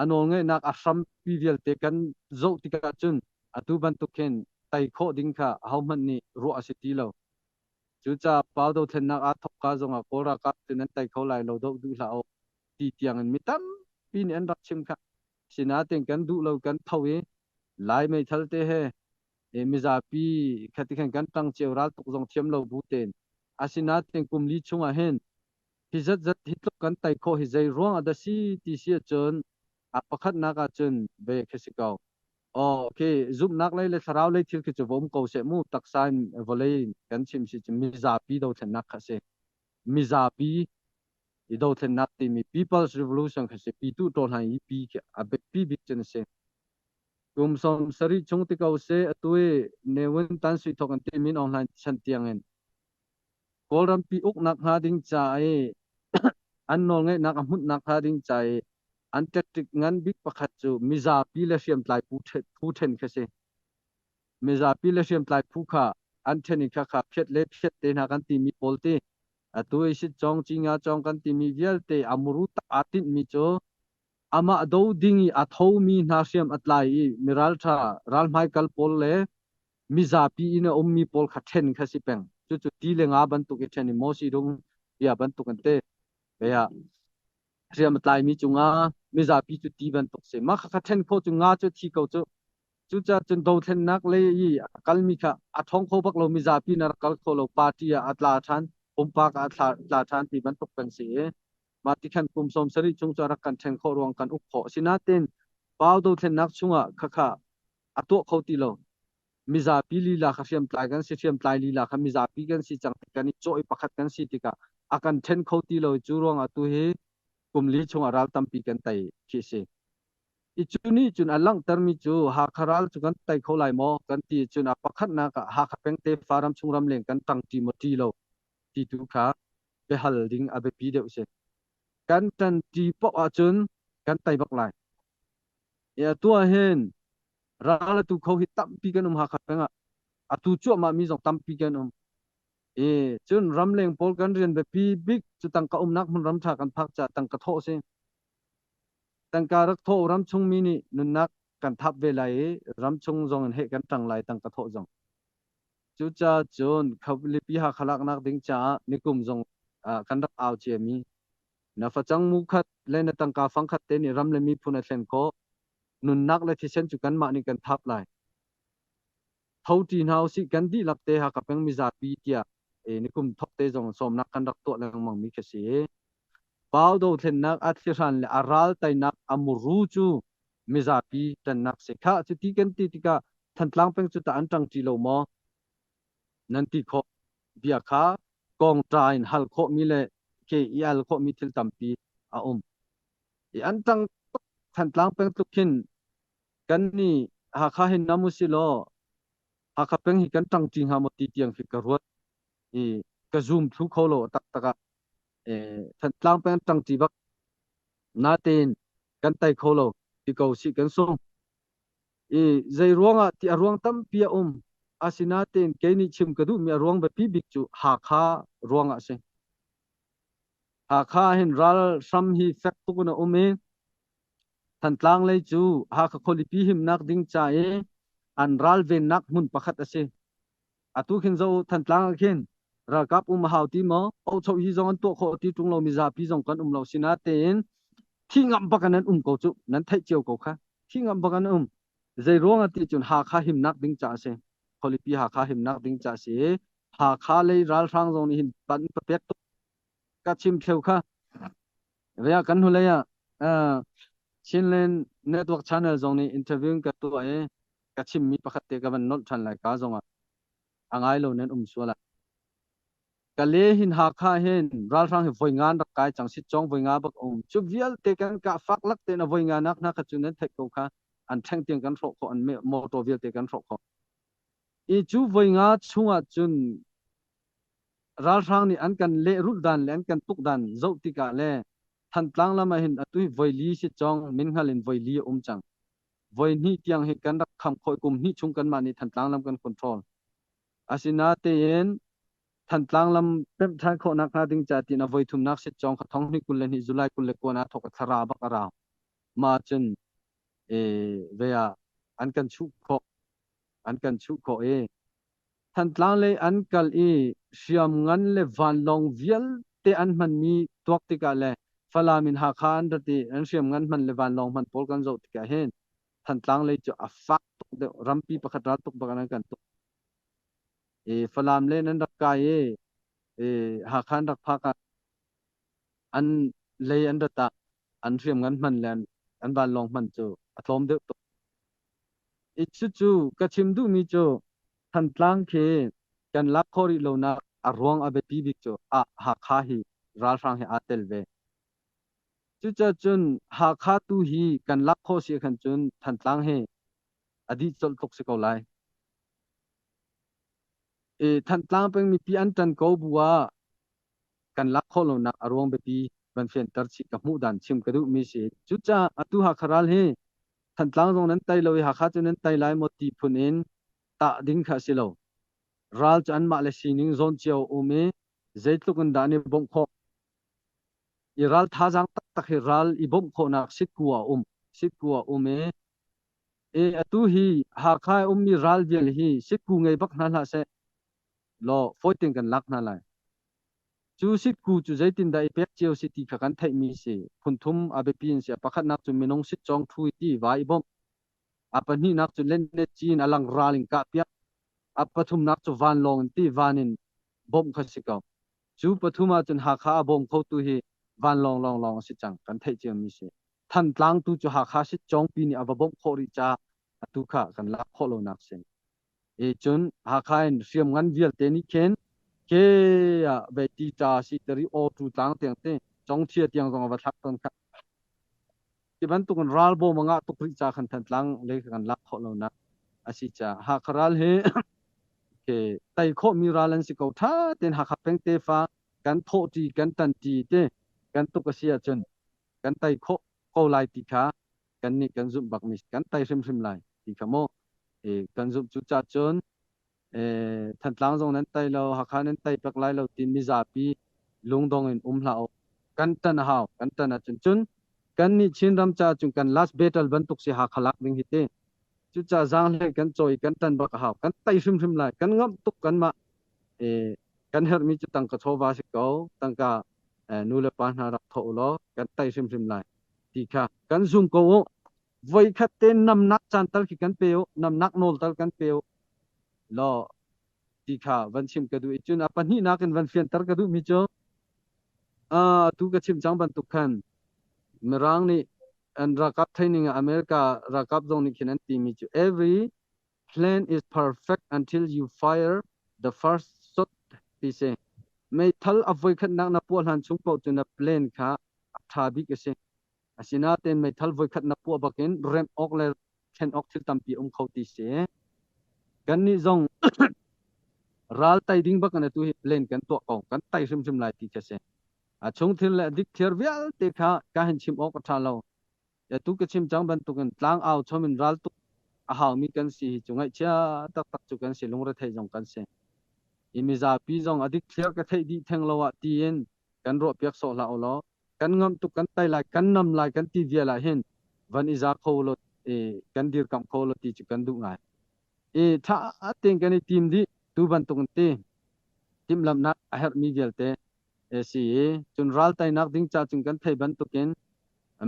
a nawlngeihnak a hrampi vialte kan zoh tikah cun atu bantuk hin tei khawh ding kha ahohmanh nih ruah a si ti lo. Cucaah pau dothlennak aa thawkka zongah Kawl ralkap cu nan tei kho lai lo doh duh hlah u ti tiangin mi tampi nih an rak chim kha. Sinain kan duh lo kan tho i Lai meithal te he mizapi khati khan kan ṭang cio raltuk zong thiam lo bu tein asinain kum li chungah hin hi zatzat hi tluk kan tei khawh hi zei ruang ah dah si ti si ahcun a pakhatnak ahcun ve khi si ko. Oh, khi zumhnak lei le thlarau lei thil khi cu va um ko seh mu taksa in vawlei kan chim si cu mizapi dothlennak kha si. Mizapi i dothlennak timi People's Revolution kha si pitu ṭawhlan i pi khi a biapi bik cun a si. Kum 70 chung ti ko seh atu i Ne Win Tan Sui thawk in ti Min Aung Hlaing chan tiang in Kawlrampi uknak hnga ding ca i an nawlngeihnak a hmunhnak hnga ding ca i an tactic ngan bik pakhat cu mizapi le hriamtlai phu ṭhen khi si. Mizapi le hriamtlai phu kha an ṭhen i khakha phiat le phiat te hna kan timi pawl ti atu i sitcawng cinga cawng kan timi vialte a muru tak aa tinhmi cu amah do ding i a thomi hna hriam a tlai i miralṭha ralhmai kal pawl le mizapi in a ummi pawl kha ṭhen kha si peng. Cucu ti le nga bantuk i ṭhen i Moses dung bia bantuk an te. Bia hriam a tlaimi cu nga, mizapi cu ti bantuk si. Mah kha ṭhen khawh cu nga cu thi ko cu. Cucaah cun dothlennak lei i a kalmi kha a ṭhawng kho bak lo mizapi na rak kal kho lo party ah a tla ṭhan pumpak ah a tla ṭhan ti bantuk kan si i mah ti khan kum 70 chung cu a rak kan ṭhen khawh ruang kan uk khawh. Asinain pau dothlennak chungah khakha a tuah kho ti lo. Mizapi lila kha hriamtlai kan si, hriamtlai lila kha mizapi kan si cang kan i cawh i pakhat kan si tikah a kan ṭhen kho ti lo. Cu ruangah tu hi kum li chungah ral tampi kan tei khi a si. I cu nih cun a langhtermi cu Hakha ral cu kan tei kho lai maw kan ti cun a pakhatnak ah Hakha peng tefa ramchung ramleng kan ṭangṭi maw ṭi lo ti tu kha biahal ding a biapi deuh si. Kan ṭanṭi paoh ahcun kan tei bak lai. Atu ah hin ral atu kho hi tampi kan um Hakha peng ah. Atu cuahmah mi zong tampi kan um. I cun ramleng pawl kan rian biapi bik cu tangka umnak hmun ram ṭha kan phak caah tangka thawh a si. Tangka rak thawh ramchung mi nih nunnak kan thap ve lai i ramchung zong in heh kan ṭang lai tangka thawh zong. Cucaah cun khualipi Hakha laknak ding caah nikum zong kan rak au ciami na facang mu khat le na tangka fang khat te nih ram le miphun a thlen khawh. Nunnak le thisen cu kanmah nih kan thap lai. Tho ṭi hna usih kan dihlak te Hakha peng mizapi tiah nikum thok te zong sawmnak kan rak tuah lengmang mi khi si. Pau dothlennak a thlihran le a ral teinak a muru cu mizapi ṭannak si. Khah cuti kan ti tikah Thantlang peng cu tah an ṭangṭi lo maw? Nan ti khawh bia kha kawngṭa in hal khawhmi le ke i al khawhmi thil tampi a um. I an ṭang tuk Thantlang peng tluk khin kan nih Hakha hin nam usih law Hakha peng hi kan ṭangṭi hnga maw ti tiang khi ka ruat i ka zoom thlu kho lo a taktak ah. Thantlang peng ṭangṭi bak natein kan tei kho lo ti ko sih kan sung. I zei ruangah ti a ruang tampi a um. Asinain kei nih chim ka duhmi a ruang biapi bik cu Hakha ruangah a si. Hakha hin ral hram hi fek tuk in a um i Thantlang lei cu Hakha khualipi himnak ding ca i an ralvennak hmun pakhat a si. Atu khin zo Thantlang ah khin ralkap um a hau ti maw? Ohchoh hi zong an tuah khawh ti ṭung lo mizapi zong kan um lo sinatein thi ngam bak in an um ko cu nan theih cio ko kha. Thi ngam bak an um. Zei ruang ah ti cun Hakha himnak ding ca a si. Khualipi Hakha himnak ding ca a si i Hakha lei ralhrang zong nih hin pan papek tuk ka chim thleu kha. Vea kan hnulei ah Chinland Network Channel zong nih interview ka tuah i ka chimmi pakhat te ka van nolh ṭhan lai ka zong ah. A ngai lo nan um sual ah. Kale hin Hakha hin ralhrang hi voi nga an rak kai cang sitcawng voi nga bak a um. Cu vialte kan kah fak lak tein a voi nga nak hna kha cu nan theih ko kha an ṭheng tiang kan hrawh khawh an motor vialte kan hrawh khawh. I cu voi nga chungah cun ralhrang nih an kan lehrulh dan le an kan tuk dan zoh tikah le Thantlang lam ah hin atu hi voi li sitcawng min hngal in voi li a um cang. Voi hnih tiang hi kan rak kham khawh i kum hnih chung kanmah nih Thantlang lam kan control. Asinatein Thantlang lam pemh ṭhan khawhnak hnga ding ca tiin a voithumnak sitcawng kha thong hnih 22 July 29 ah thawk a thlara bak a rau. Mah cun ve ah an kan chuh khawh an kan chuh khawh i Thantlang lei an kal i hriamngan le vanlawng vialte an hmanmi tuak tikah le Falam in Hakha an rat i an hriamngan hman le vanlawng hman pawl kan zoh tikah hin Thantlang lei cu a fak tuk deuh rampi pakhat ral tuk bak in an kan tuk. I Falam le nan rak kai i, i Hakha an rak phak ah an lei an rat ah an hriamngan hman le an vanlawng hman cu a tlawm deuh tuk. I cucu ka chim duhmi cu Thantlang khi kan lak khawh rih lonak a ruang a biapi bik cu ah Hakha hi ralhrang hi aa tel ve. Cucaah Hakha tu hi kan lak khawh si khan cun Thantlang hi a dih colh tluk si ko lai. I Thantlang peng mipi an ṭan ko bu ah kan lak khawh lonak a ruang biapi van fianter chih ka hmuh dan chim ka duhmi si. Cucaah atu Hakha ral hi Thantlang zong nan tai lo i Hakha cu nan tai lai maw ti phun in tah ding kha a si lo. Ral cu anmah le sining zawn cio um i zeitluk in dah an i bawmh khawh. I ral thazaang taktak hi ral i bawmh khawhnak sitku a um. Sitku a um i i atu hi Hakha i ummi ral vial hi sitku ngei bak hna hlah seh law fawi tein kan lak hna lai. Cu sitku cu zeitindah i pek cio si ti kha kan theihmi si. Phunthum a biapi in si. A pakhatnak cu minung sitcawng ṭhu i ti va i bawmh. A pahnihnak cu lennet cin a lang ral in kahpiak. A pathumnak cu vanlawng in ti van in bawmh kha si ko. Cu pathum ahcun Hakha a bawm khotu hi vanlawng lawnglawng a si cang. Kan theih ciami si. Thantlang tu cu Hakha sitcawngpi nih a va bawmh khawh rih caah atu kha kan lak khawh lonak si. I cun Hakha in hriamngan vialte nih khin ke ah vei ti ṭa si tari aw tu tlang tiang te congthia tiang zong a va thlak tawn kha. Ti bantukin ralbawm a ngah tuk rih ca khan Thantlang lei kha kan lak khawh lonak a si caah Hakha ral hi ke tei khawhmi ral an si ko. Ṭha tein Hakha peng tefa kan thawhṭi kan ṭanṭi te kan tuk a si ahcun kan tei khawh ko lai ti kha kannih kan zumh bakmi kan tei hrimhrim lai ti kha mu kan zumh. Cu ca cun Thantlang zong nan tei lo Hakha nan tei pek lai lo tin mizapi lungdong in um hlah u. Kan tan a hau. Kan tan ahcun cun kan nih Chinram ca cun kan last battle bantuk si Hakha lak ding hi ti. Cucaah zaanghlei kan cawi kan tan bak a hau. Kan tei hrimhrim lai. Kan ngamh tuk kanmah. Kan herhmi cu tangka chawva si ko. Tangka nu le pa hna rak thawh u law kan tei hrimhrim lai ti kha kan zum ko u. Voikhat te namnak caan tal khi kan pe u. Namnak nawl tal kan pe u law ti kha van chim ka duh i cun a pahnihnak in van fianter ka duhmi cu tu ka chim cang bantuk khan Mirang nih an ralkap training ah America ralkap zong nih khin an timi cu every plan is perfect until you fire the first shot ti si. Meithal a voikhatnak na puah hlan chung paoh cu na plan kha a ṭha bik a si. Asinain meithal voikhat na puah bakin remh awk le thlen awk thil tampi um kho ti si. Kannih zong ral tai ding bak in atu hi plan kan tuah ko. Kan tai hrimhrim lai ti khi a si. A chungthil le a dikthliar vialte kha ka hin chim awk a ṭha lo. Atu ka chim cang bantukin tlang au chom in ral tuk a haumi kan si hi cu ngaihchia taktak cu kan si, lungrethei zong kan si. I mizapi zong a dikthliar ka theih dih theng lo ah tiin kan ruahpiak sawh hlah u law kan ngamh tuk kan tai lai kan nam lai kan ti vial ah hin van i za kho law i kan dirkamh kho law ti cu kan duh ngai. I ṭha tein kan i tim dih tu bantuk in ti timhlamhnak a herhmi vialte si i cun ral teinak ding ca cun kan thei bantukin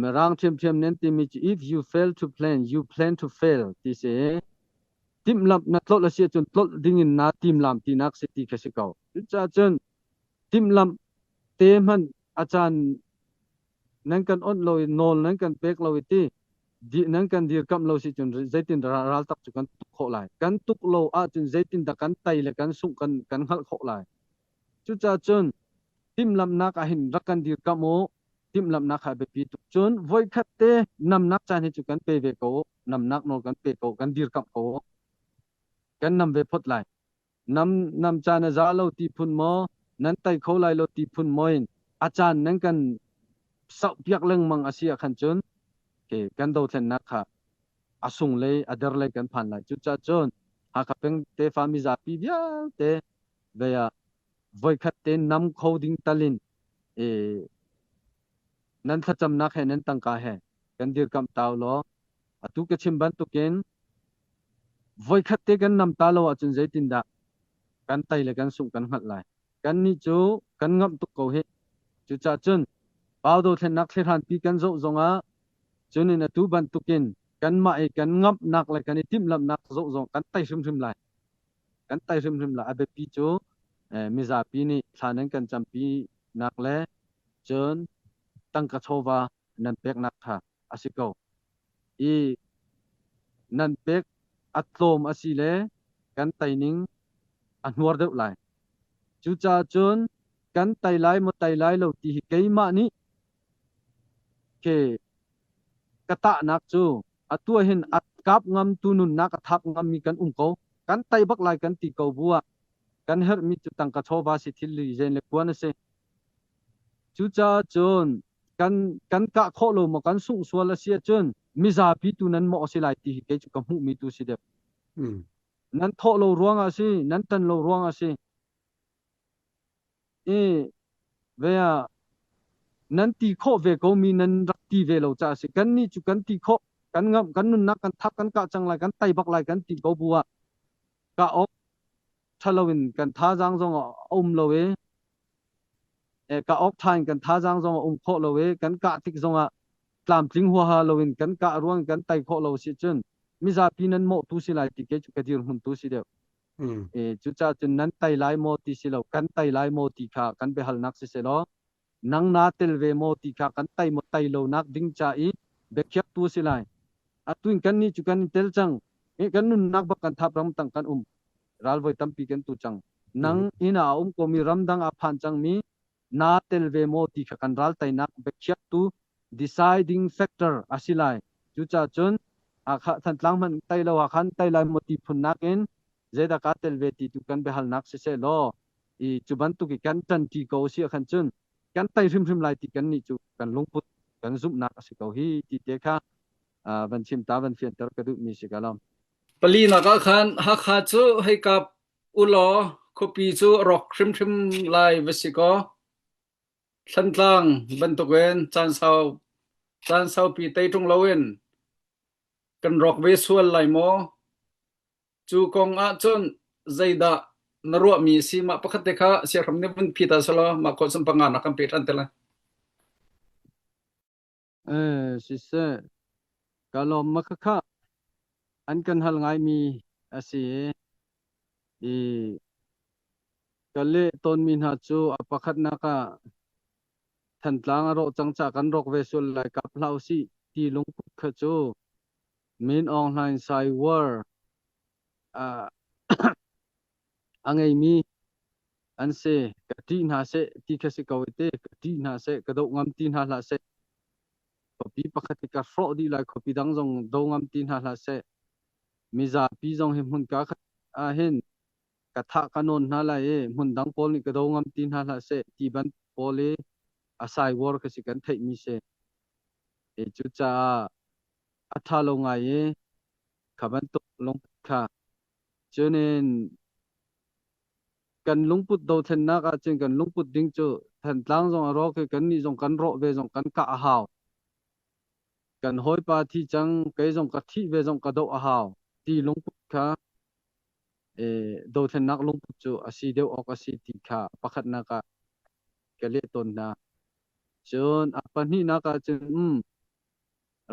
Mirang ṭhiamṭhiam nih an timi cu if you fail to plan, you plan to fail ti si. Timhlamh na tlolh a si ahcun tlolh dingin naa timlam tinak si ti kha si ko. Cucaah cun timhlamh te hmanh a caan nan kan onh lo i nawl nan kan pek lo i ti. Nan kan dirkamh lo si cun zeitin ral tak cu kan tuk khawh lai? Kan tuk lo ahcun zeitindah kan tei le kan sungh kan hngalh khawh lai? Cucaah cun timhlamhnak ah hin rak kan dirkamh u. Timhlamhnak kha a biapi tuk. Cun voikhat te namnak caan hi cu kan pe ve ko u. Namnak nawl kan pe ko, kan dirkamh ko u. Kan nam ve phot lai. Nam nam caan a za lo ti phun maw, nan tei kho lai lo ti phun maw in a caan nan kan sauhpiak lengmang a si ah khan cun ke kan dothlennak kha a sung lei a der lei kan phan lai. Cucaah cun Hakha peng tefa mizapi vialte ve ah voikhat te nam kho ding talin e nan thlacamnak he nan tangka he kan dirkamh ta law atu ka chim bantukin voikhat te kan nam ta lo ahcun zeitindah kan tai le kan sungh kan hngalh lai. Kannih cu kan ngamh tuk ko hih. Cucaah cun Pau dothlennak thlihranpi kan zoh zongah cun in atu bantukin kanmah i kan ngamhnak le kan i timhlamhnak zoh zong kan tai hrimhrim lai. Kan tai hrimhrim lai. A biapi cu mizapi nih thla nan kan campi nak le cun tangka chawva nan peknak kha a si ko. I nan pek a tlawm a si le kan teining a hnuar deuh lai. Cucaah cun kan tei lai maw tei lai lo ti hi keimah nih ke ka tahnak cu atu ah hin a kap ngamtu nunnak a thap ngammi kan um ko. Kan tei bak lai kan ti ko bu ah kan herhmi cu tangka chawva si thil li zen le kuan a si. Cucaah cun kan kan kah khawh lo maw kan sungh sual a si ahcun mizapi tu nan mawh a si lai ti hi kei cu ka hmuhmi tu si deuh. Nan thawh lo ruangah a si, nan tan lo ruangah a si. I ve ah nan ti khawh ve ko mi nan rak ti ve lo caah a si. Kan nih cu kan ti khawh, kan ngamh, kan nunnak kan thap, kan kah cang lai, kan tai bak lai kan ti ko bu ah kah awk ṭhalo in kan thazaang zong a um lo i kah awk ṭha in kan thazaang zong a um khawh lo i kan kah tik zongah tlamtling huaha loin kan kah ruang kan tai khawh lo si cun mizapi nan mawh tu si lai ti ke cu ka dirhmun tu si deuh. E cucaah cun nan tai lai maw ti si lo kan tai lai maw ti kha kan biahalnak si seh law nang naa tel ve maw ti kha kan tai maw tai lo nak ding ca i biakhiak tu si lai. Atu in kan nih cu kan i tel cang. Kan nunnak bak kan thap ram tang kan um. Ral voi tampi kan tu cang. Nang inn ah a um komi ramdang ah phan cangmi naa tel ve maw ti kha kan ral teinak biakhiaktu deciding factor a si lai. Cucaah cun Thantlang hmanh tei lo ah khan tei lai maw ti phun nakin zeidah kaa tel ve ti tu kan biahalnak siseh law i cu bantuk i kan ṭanṭi ko si ah khan cun kan tei hrimhrim lai ti kan nih cu kan lungput kan zumhnak a si ko hi ti te kha van chim ta van fianter ka duhmi si ka lawm. Palinak ah khan Hakha cu hei kap ulaw khuapi cu a rawk hrimhrim lai va si kaw Thlantlang bantukin caan sau caan saupi tei ṭung loin kan rawk ve sual lai maw? Cu kong ahcun zeidah na ruahmi a si? Mah pakhat te kha siahram nih vun phi ta selaw mah khawh cun panga na kan pe ṭhan te lai. Eh, siseh, ka lawm ma khakha an kan hal ngaimi a si i ka leh tawnmi hna cu a pakhatnak ah Thantlang a rawh cang caah kan rawk ve sual lai kap hlah usih ti lungput kha cu Min Aung Hlaing Sai War a ngeimi an si. Ka ṭih hna seh ti kha si ko i te ka ṭih hna seh ka doh ngam ti hna hlah seh. Khuapi pakhat hi ka hrawh dih lai khuapi dang zong do ngam ti hna hlah seh. Mizapi zong hi hmunka khat ah hin ka thah ka nawn hna lai i hmun dang pawl nih ka do ngam ti hna hlah seh ti ban pawl i a sai war kha si kan theihmi si. E cucaah a ṭha lo ngai i kha bantuk lungput kha cunin kan lungput dothlennak ahcun kan lungput ding cu Thantlang zong a rawk i kannih zong kan rawh ve zong kan kah a hau. Kan hawipa thi cang, kei zong ka thih ve zong ka doh a hau ti lungput kha e, dothlennak lungput cu a si deuh awk a si ti kha pakhatnak ah ka leh tawn hna. Cun a pahnihnak ahcun um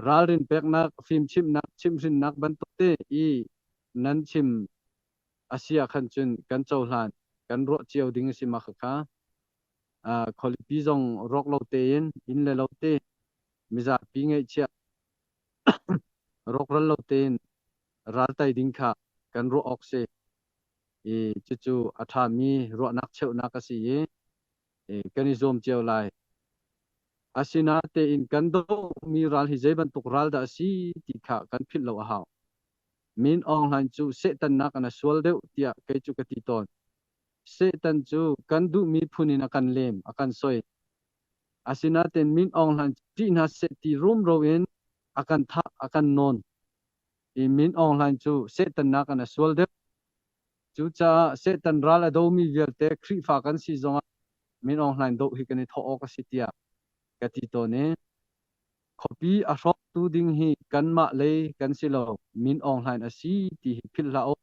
ralrin peknak, fimchimhnak, chimhhrinnak bantuk te i nan chim a si ah khan cun kan cohlan, kan ruah cio ding a si ma khakha. Khualipi zong rawk lo tein, inn le lo te, mizapi ngeihchiah. Rawkral lo tein ral tei ding kha kan ruah awk si. I cucu a ṭhami ruahnak cheuhnak a si i kan i zuam cio lai. Asinain kan dohmi ral hi zei bantuk ral dah a si ti kha kan philh lo a hau. Min Aung Hlaing cu Satan nakin a sual deuh tiah kei cu ka ti tawn. Satan cu kan duhmi phun in a kan lem, a kan soi. Asinain Min Aung Hlaing ṭih hna seh ti rumro in a kan thah, a kan nawn. I Min Aung Hlaing cu Satan nakin a sual deuh. Cucaah Satan ral a domi vialte Khrihfa kan si zongah Min Aung Hlaing doh hi kan i thawh awk a si tiah ka ti tawn i khuapi a hrawktu ding hi kanmah lei kan si lo, Min Aung Hlaing a si ti hi philh hlah u.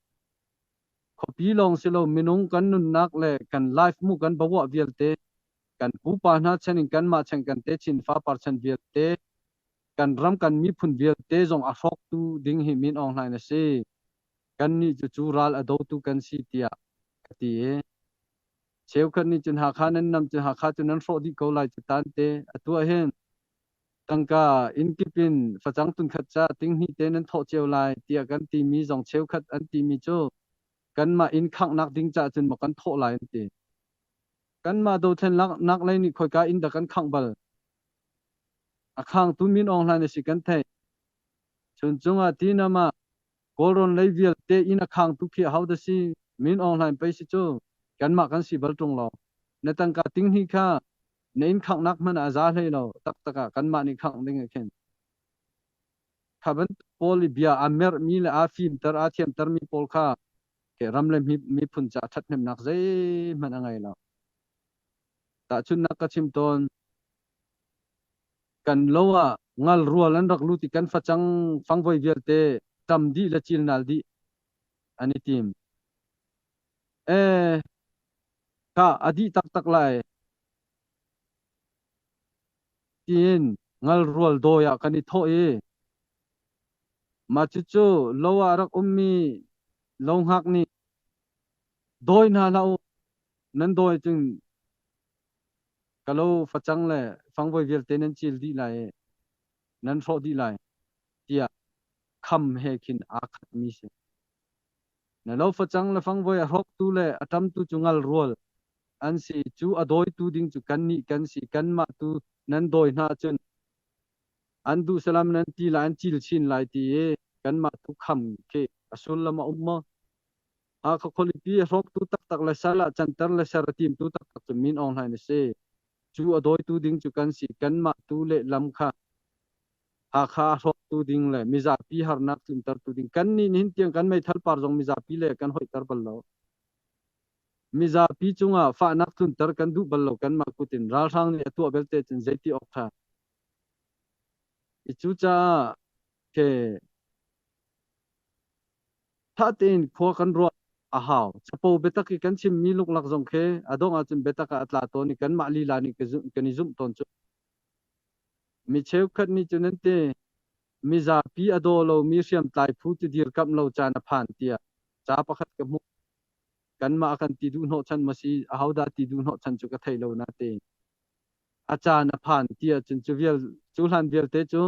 Khuapi lawng si lo minung kan nunnak le kan life mu kan bavuah vialte kan pupa hna chan in kanmah chan kan techin fapar chan vialte kan ram kan miphun vialte zong a hrawktu ding hi Min Aung Hlaing a si. Kannih cu cu ral a dotu kan si tiah ka ti i cheukhat nih cun Hakha nan nam cu Hakha cu nan hrawh dih ko lai cu tan te atu ah hin tangka inn kip in facang tunkhat ca tinghnih te nan thawh cio lai tiah kan timi zong cheukhat an timi cu kanmah inn khanghnak ding caah cun maw kan thawh lai an ti. Kanmah dothlennak lei nih khoika inn dah kan khangh bal? A khangtu Min Aung Hlaing a si kan theih. Chuncung ah tinam ah Kawlrawn lei vialte inn a khangtu khi ahodah si? Min Aung Hlaing pei si cu. Kanmah kan si bal ṭung lo. Na tangka tinghnih kha na inn khanghnak hmanh ah a za hlei lo. Taktak ah kanmah nih khangh ding ah khin. Kha bantuk pawl i bia aa merhmi le aa fimter, aa thiamtermi pawl kha ram le miphun caah ṭhathnemnak zeihmanh a ngei lo. Tahchunhnak ka chim tawn. Kan lo ah ngal rual an rak lut i kan facang fangvoi vialte ṭam dih le cilnal dih an i tim. Ee, kha a dih taktak lai tiin ngal rual dawi ah kan i thawh i mah cucu lo ah a rak ummi lo hngak nih dawi hna hlah u, nan dawi cun ka lo facang le fangvoi vialte nan cil dih lai i nan hrawh dih lai tiah kham he khin aa khatmi si. Na lo facang le fangvoi a hrawktu le a ṭamtu cu ngal rual an si. Cu a dawitu ding cu kannih kan si. Kanmah tu nan dawi hna ahcun an duh salam nan ti lai, an cil chin lai ti i kanmah tu kham khi a sullam a um maw? Hakha khualipi a hrawktu taktak le sal ah canter le ser a timtu taktak cu Min Aung Hlaing a si. Cu a dawitu ding cu kan si. Kanmah tu lehlam kha Hakha a hrawktu ding le mizapi harnak tluntertu ding kannih nihin tiang kan meithal par zong mizapi le kan hoihter bal lo. Mizapi cungah fahnak tlunter kan duh bal lo kanmah kut in ralhrang nih a tuah belte cun zeiti awk ṭha. I cucaah ke Ṭha tein khua kan ruah a hau. Capo biatak i kan chimmi luklak zong khi a dongh ahcun biatak ah a tla tawn i kanmah lila nih kan i zumh tawn cu. Mi cheukhat nih cun an ti, mizapi a daw lomi hriamtlai phu cu dirkamh lo caan a phan tiah ca pakhat ka hmuh. Kanmah a kan ti duh hnawhchan maw si, ahodah ti duh hnawhchan cu ka thei lo natein. A caan a phan ti ahcun cu vial cu hlan vialte cu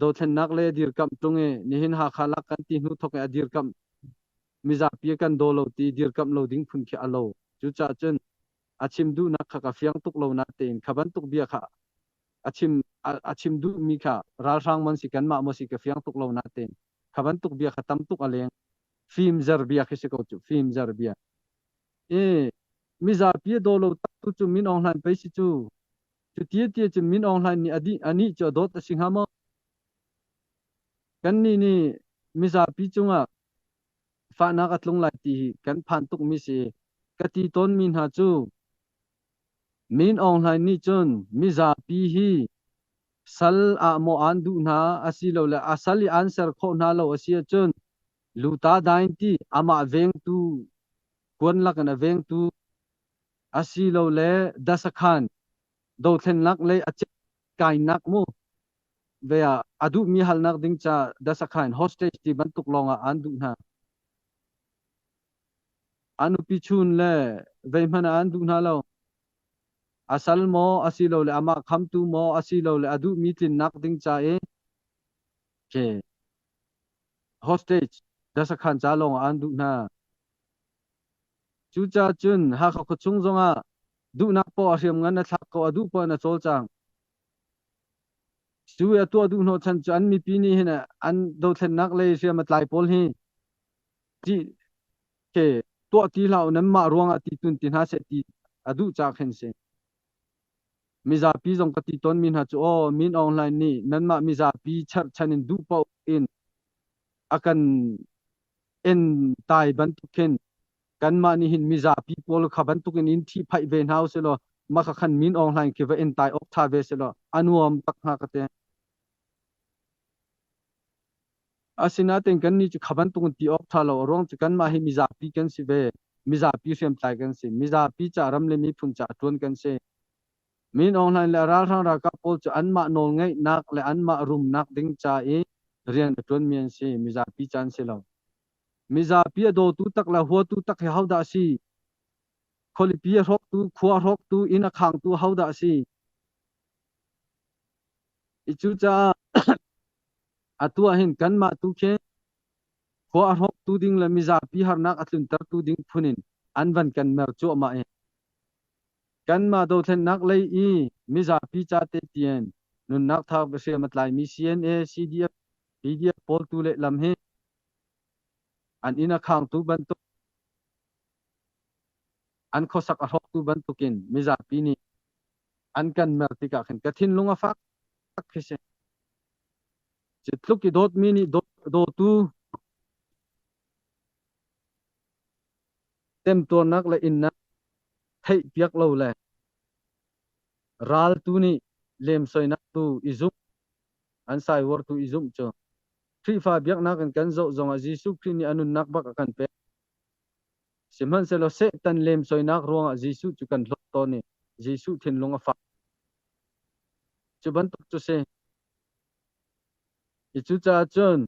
dothlennak le dirkamh ṭung i nihin Hakha lak kan ti hnu thawk i a dirkamh mizapi a kan daw lo ti dirkamh lo ding phun khi a lo. Cucaah cun a chim duhnak kha ka fiang tuk lo natein kha bantuk bia kha a chim a chim duhmi kha ralhrang man si kanmah maw si ka fiang tuk lo natein kha bantuk bia kha tam tuk a leng. Fimzer bia khi si ko cu fimzer bia. I mizapi a daw lo tak tu cu Min Aung Hlaing pei si cu. Cu tia tia cun Min Aung Hlaing nih anih cu a dawt a si hnga maw? Kannih nih mizapi cungah fahnak a tlung lai ti hi kan phan tukmi si. Ka ti tawnmi hna cu Min Aung Hlaing nih cun mizapi hi sal ah maw aan duh hna asilole a sal i aan ser khawh hna lo a si ahcun luta dain ti amah vengtu kuan lakin a vengtu asilole dasakhan dothlennak lei a kainak mu ve ah a duhmi halnak ding ca dasakhan hostage ti bantuk lawng ah an duh hna. A nupi chun le vei hmanh ah an duh hna lo. A sal maw asilole amah khamtu maw asilole a duhmi tlinnak ding ca i ke. Hostage dasakhan ca lawng ah an duh hna. Cucaah cun Hakha khuachung zongah duhnak poah a hriam ngan a thlak ko a duh poah in a cawlcang. Cu i a tuah duh hnawhchan cu an mipi nih hin an dothlennak lei hriam a tlai pawl hi ti ke tuah ti hlah u nanmah ruangah ti tun ti hna seh ti a duh ca khin si. Mizapi zong ka ti tawnmi hna cu aw Min Aung Hlaing nih nanmah mizapi cherhchan in duh paoh in a kan en tai bantuk khin kanmah nih hin mizapi pawl kha bantuk in in ṭhihphaih ve hna usilaw mah kha khan Min Aung Hlaing khi va en tai awk ṭha ve selaw a nuam tak hnga ka ti. Asinain kannih cu kha bantuk in ti awk ṭha lo a ruang cu kanmah hi mizapi kan si ve. Mizapi hriamtlai kan si. Mizapi ca ram le miphun ca ṭuan kan si. Min Aung Hlaing le a ralhrang ralkap pawl cu anmah nawlngeihnak le anmah rumnak ding ca i rian a ṭuanmi an si. Mizapi ca an si lo. Mizapi a dawtu tak le huatu tak hi hodah a si? Khualipi a hrawktu, khua a hrawktu, inn a khangtu hodah a si? I cucaah atu ah hin kanmah tu khi khua a hrawktu ding le mizapi harnak a tluntertu ding phun in an van kan mer cuahmah i kanmah dothlennak lei i mizapi ca te tian nunnak thak hriam a tlaimi CNA, CDF, PDF pawl tu lehlam hi an inn a khangtu bantuk an khuasak a hrawktu bantukin mizapi nih an kan mer tikah khin ka thinlung a fak khi si. Cu tluk i dawtmi nih dawtu temtuarnak le innak theih piak lo le raltu nih lemsoinak tu i zumh an saiwar tu i zumh cu Khrihfa biaknak in kan zoh zongah Jesuh Khrih nih a nunnak bak a kan pek. Sihmanhsehlaw Satan lemsoinak ruangah Jesuh cu kan hlawt tawn i Jesuh thinlung a fak. Cu bantuk cu si. I cucaah cun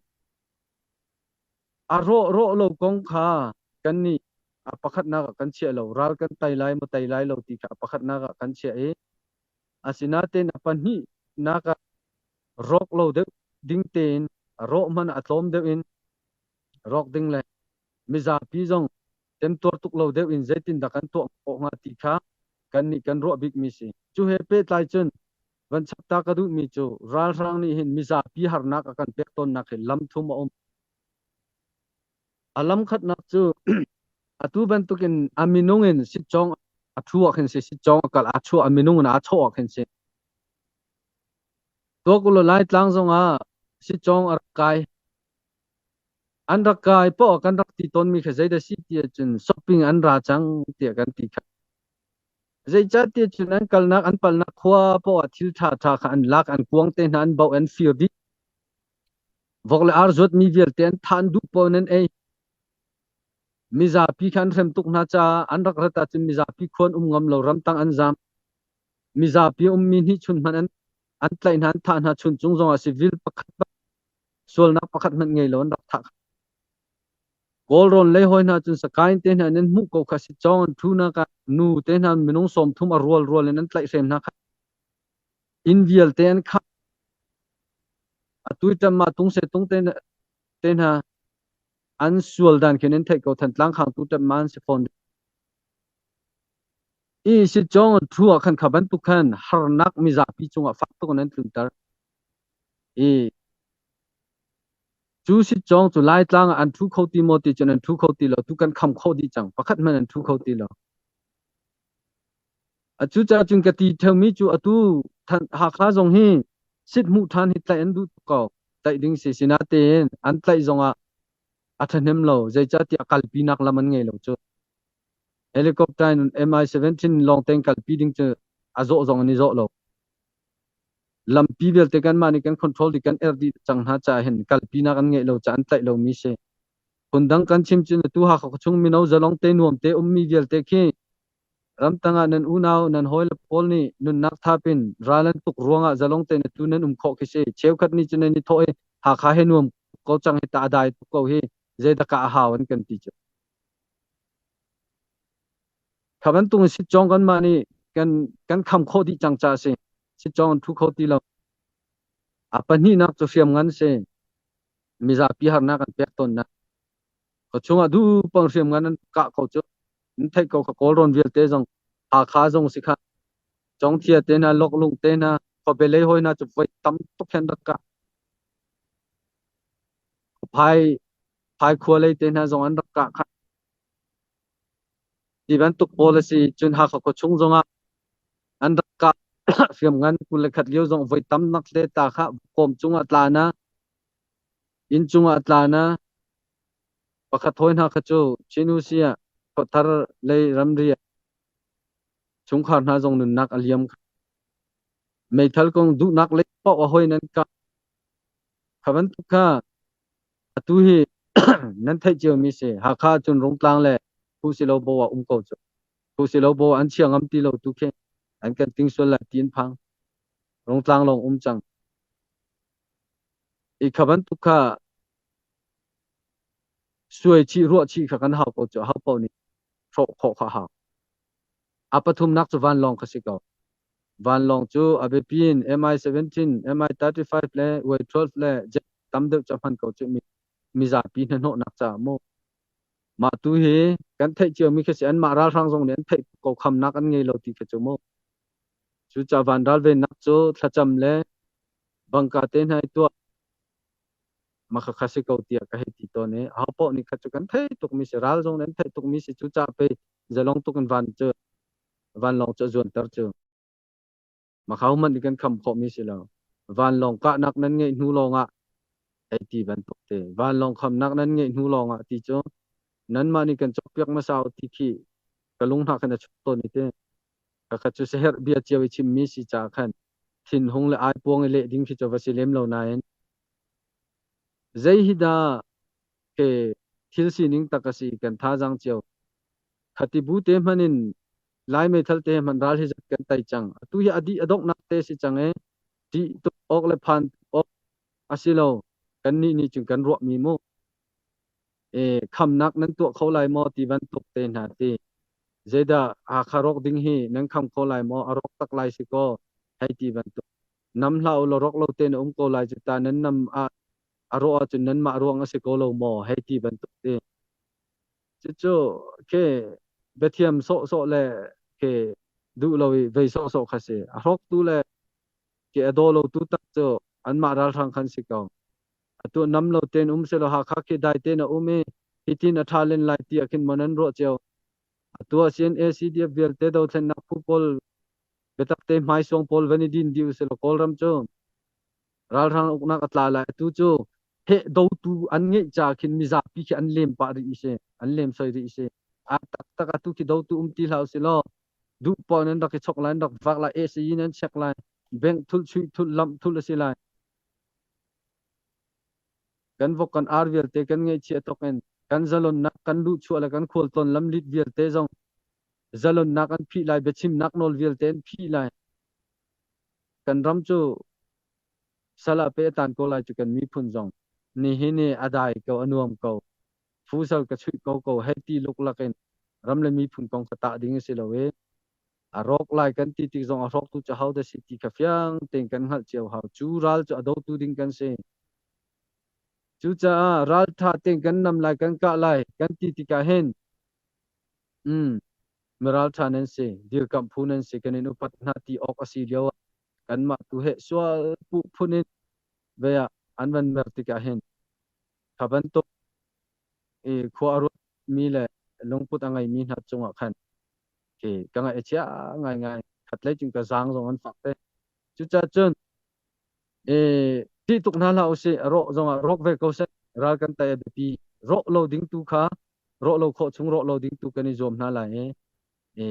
a rawh rawh lo kong kha kannih a pakhatnak ah kan chiah lo. Ral kan tei lai maw tei lai lo ti kha a pakhatnak ah kan chiah i asinain a pahnihnak ah rawk lo deuh ding tein a rawh hmanh a tlawm deuh in rawk ding le mizapi zong temtuar tuk lo deuh in zeitindah kan tuah khawh hnga ti kha kannih kan ruah bikmi si. Cu he pehtlai cun van chap ta ka duhmi cu ralhrang nih hin mizapi harnak a kan pek tawnnak hi lam thum a um. A lam khatnak cu atu bantukin a minung in sitcawng a thu ah khin si sitcawng a kal a chuah a minung in aa chawh ah khin si. Tuak ulaw Laitlang zongah sitcawng a rak kai. An rak kai poah kan rak ti tawnmi kha zeidah si ti ahcun shopping an ra cang tiah kan ti kha. Zeicahtiah cun an kalnak an palnak khua poah thil ṭhaṭha kha an lak an kuang te hna an bauh an fir dih. Vok le ar zuatmi vialte an thah an duh paoh in an ei. Mizapi kha an hrem tuk hna caah an rak rat ahcun mizapi khua an um ngam lo ramtang an zam. Mizapi a ummi hnihchun hmanh an an tlaih hna an thah hna chuncung zongah civil pakhat sualnak pakhat hmanh ngei lo an rak thah. Kawlrawn lei hawi hna cun Sakaing te hna in an hmuh ko kha si cawng an thu nak ah nu te hna minung 30 a rual rual in an tlaihhrem hna kha inn vialte an khah atu tam ma tung se tung te te hna an sual dan khin an theih ko Thantlang khangtu tam ma an si fawn i si cawng an thu ah khan kha bantuk khan harnak mizapi cungah fak tuk in an tlunter i Cu sitcawng cu Laitlang ah an ṭhu kho ti maw ti cun an ṭhu kho ti lo. Tu kan kham khawh dih cang. Pakhat hmanh an ṭhu kho ti lo. Cucaah cun ka ti ṭheumi cu atu Hakha zong hi sit hmuh ṭhan hi tlaih an duh tuk ko. Tlaih ding si. Sinatein an tlaih zongah a ṭhahnem lo. Zeicahtiah kalpinak lam an ngei lo cu. Helicopter in Mi-17 lawng tein kalpi ding cu a zawh zong an i zawh lo. Lampi vialte kanmah nih kan control dih kan erh dih cang hna caah hin kalpinak an ngeih lo caah an tlaih lomi si. Phundang kan chim cun atu Hakha khuachung mino zalong te nuam te ummi vialte khi ramtang ah nan unau nan hawile pawl nih nunnak thap in ral an tuk ruangah zalong tein atu nan um khawh khi si. Cheukhat nih cun nan i thawh i Hakha he nuam ko cang hi ta a dai tuk ko hi zeidah ka a hau an kan ti cu. Kha bantuk in sitcawng kanmah nih kan kan kham khawh dih cang caah a si. Sitcawng an thu kho ti lo. A pahnihnak cu hriamngan si. Mizapi harnak an pek tawnnak. Ka chungah du pang hriam ngan an kah ko cu. Nan theih ko kha Kawlrawn vialte zong Hakha zong si kha. Congthia te hna, Loklung te hna, khuabe lei hawi hna cu voi tam tuk hin rak kah. Phai phai khua lei te hna zong an rak kah kha. Ti bantuk pawl a si. Cun Hakha khua chung zongah an rak kah hriam ngan 21 lio zong voi tam nak le ta kha kawm cungah tla na inn cungah tla na pakhat hawi hna kha cu Chin-U-Si ah khuathar lei ramri ah chungkhar hna zong nunnak a liam. Meithal kong duhnak lei paoh a hoi nan kah. Kha bantuk kha atu hi nan theih ciomi si. Hakha cun Rungtlang le Phu Bo ah um ko cu. Phu Bo an chia ngam ti lo tu khi an kan ting sual lai ti an phang. Rungtlang lawng um cang. I kha bantuk kha suai chih ruah chih kha kan hau ko cu. Hau paoh nih hrawh khawh kha hau. A pathumnak cu vanlawng kha si ko. Vanlawng cu a biapi in Mi-17, Mi-35 le Y-12 le jet tam deuh cu a hman ko cu mi mizapi hnahnawhnak caah mu. Mah tu hi kan theih ciomi khi si anmah ralhrang zong nih an theih ko khamnak an ngei lo ti khi cu mu. Cucaah van ralvennak cu thlacam le bangka te hna i tuah mah khakha si ko tiah ka hei ti tawn i aho paoh nih kha cu kan theih tukmi si ral zong nih an theih tukmi si cucaah pei zalong tuk in van cu vanlawng cu a zuanter cu mah kha hmanh nih kan kham khawhmi si lo vanlawng kahnak nan ngeih hnu lawngah hei ti bantuk te vanlawng khamnak nan ngeih hnu lawngah ti cu nanmah nih kan cawkpiak hmasa u ti khi ka lung hna khan a chuk tawn i te Kakhat cu siaherh bia cio i chimmi si caah khan thinhung le aipuang i leh ding khi cu va si lem lo nain zei hi dah ke thil sining tak a si kan thazaang cio. Khati bu te hman in Lai meithal te hman ral hi zat kan tai cang. Atu hi adi a donghnak te si cang e. Ṭih tuk awk le phan awk a si lo. Kan nih nih cun kan ruahmi mu. E khamnak nan tuah kho lai maw ti bantuk te hna ti. Zeidah Hakha rawk ding hi nan kham kho lai maw? A rawk tak lai si kaw hei ti bantuk. Nam hlah u law rawk lo tein a um ko lai cu ta nan nam ah a rawh ahcun nanmah ruang a si ko lo maw? Hei ti bantuk ti. Cucu khi biathiam sawhsawh le khi duh lo i vei sawhsawh kha si. A hrawktu le khi a daw lotu tak cu anmah ralhrang khan si ko. Atu nam lo tein um selaw Hakha khi dai tein a um i hitin a ṭha len lai ti ah khin maw nan ruah cio. Atu ah CNA CDF vialte dothlennak phu pawl biatak te hmaisuang pawl van i din dih usih law Kawlram cu ralhrang uknak a tla lai. Atu cu heh dotu an ngeih ca khin mizapi khi an lem pah rih si, an lem soi rih si. A taktak atu khi dotu um ti hlah usih law duh paoh nan rak i chok lai, nan rak vak lai, ACE nan check lai, bank thulh, chuih thulh, lamh thulh a si lai. Kan vok kan ar vialte kan ngaihchia tuk in kan zalonnak kan luhchuah le kan khualtlawn lamlit vialte zong zalonnak an phih lai, biachimnak nawl vialte an phih lai. Kan ram cu sal ah pe a tan ko lai cu kan miphun zong nihin i a dai ko, a nuam ko. Fusal ka chuih ko ko hei ti luklak in ram le miphun kong kha tah ding a si lo i a rawk lai kan ti tik zong a hrawktu cu ho dah si ti kha fiang tein kan hngalh cio hau. Cu ral cu a dotu ding kan si. Cucaah ralṭha tein kan nam lai, kan kah lai kan ti tikah hin miralṭha nan si, dirkamh phu nan si, kan in upat hna ti awk a si lio ah kanmah tu he sual puh phun in ve ah an van mer tikah hin kha bantuk i khua a ruatmi le lungput a ngeimi hna cungah khan khi ka ngaih a chia ngaingai. Khatlei cun ka zaang zong an fak te. Cucaah cun ṭih tuk hna hlah usih, rawh zongah rawk ve ko seh. Ral kan tei a biapi. Rawh lo ding tu kha rawh lo khawh chung rawh lo ding tu kan i zuam hna lai i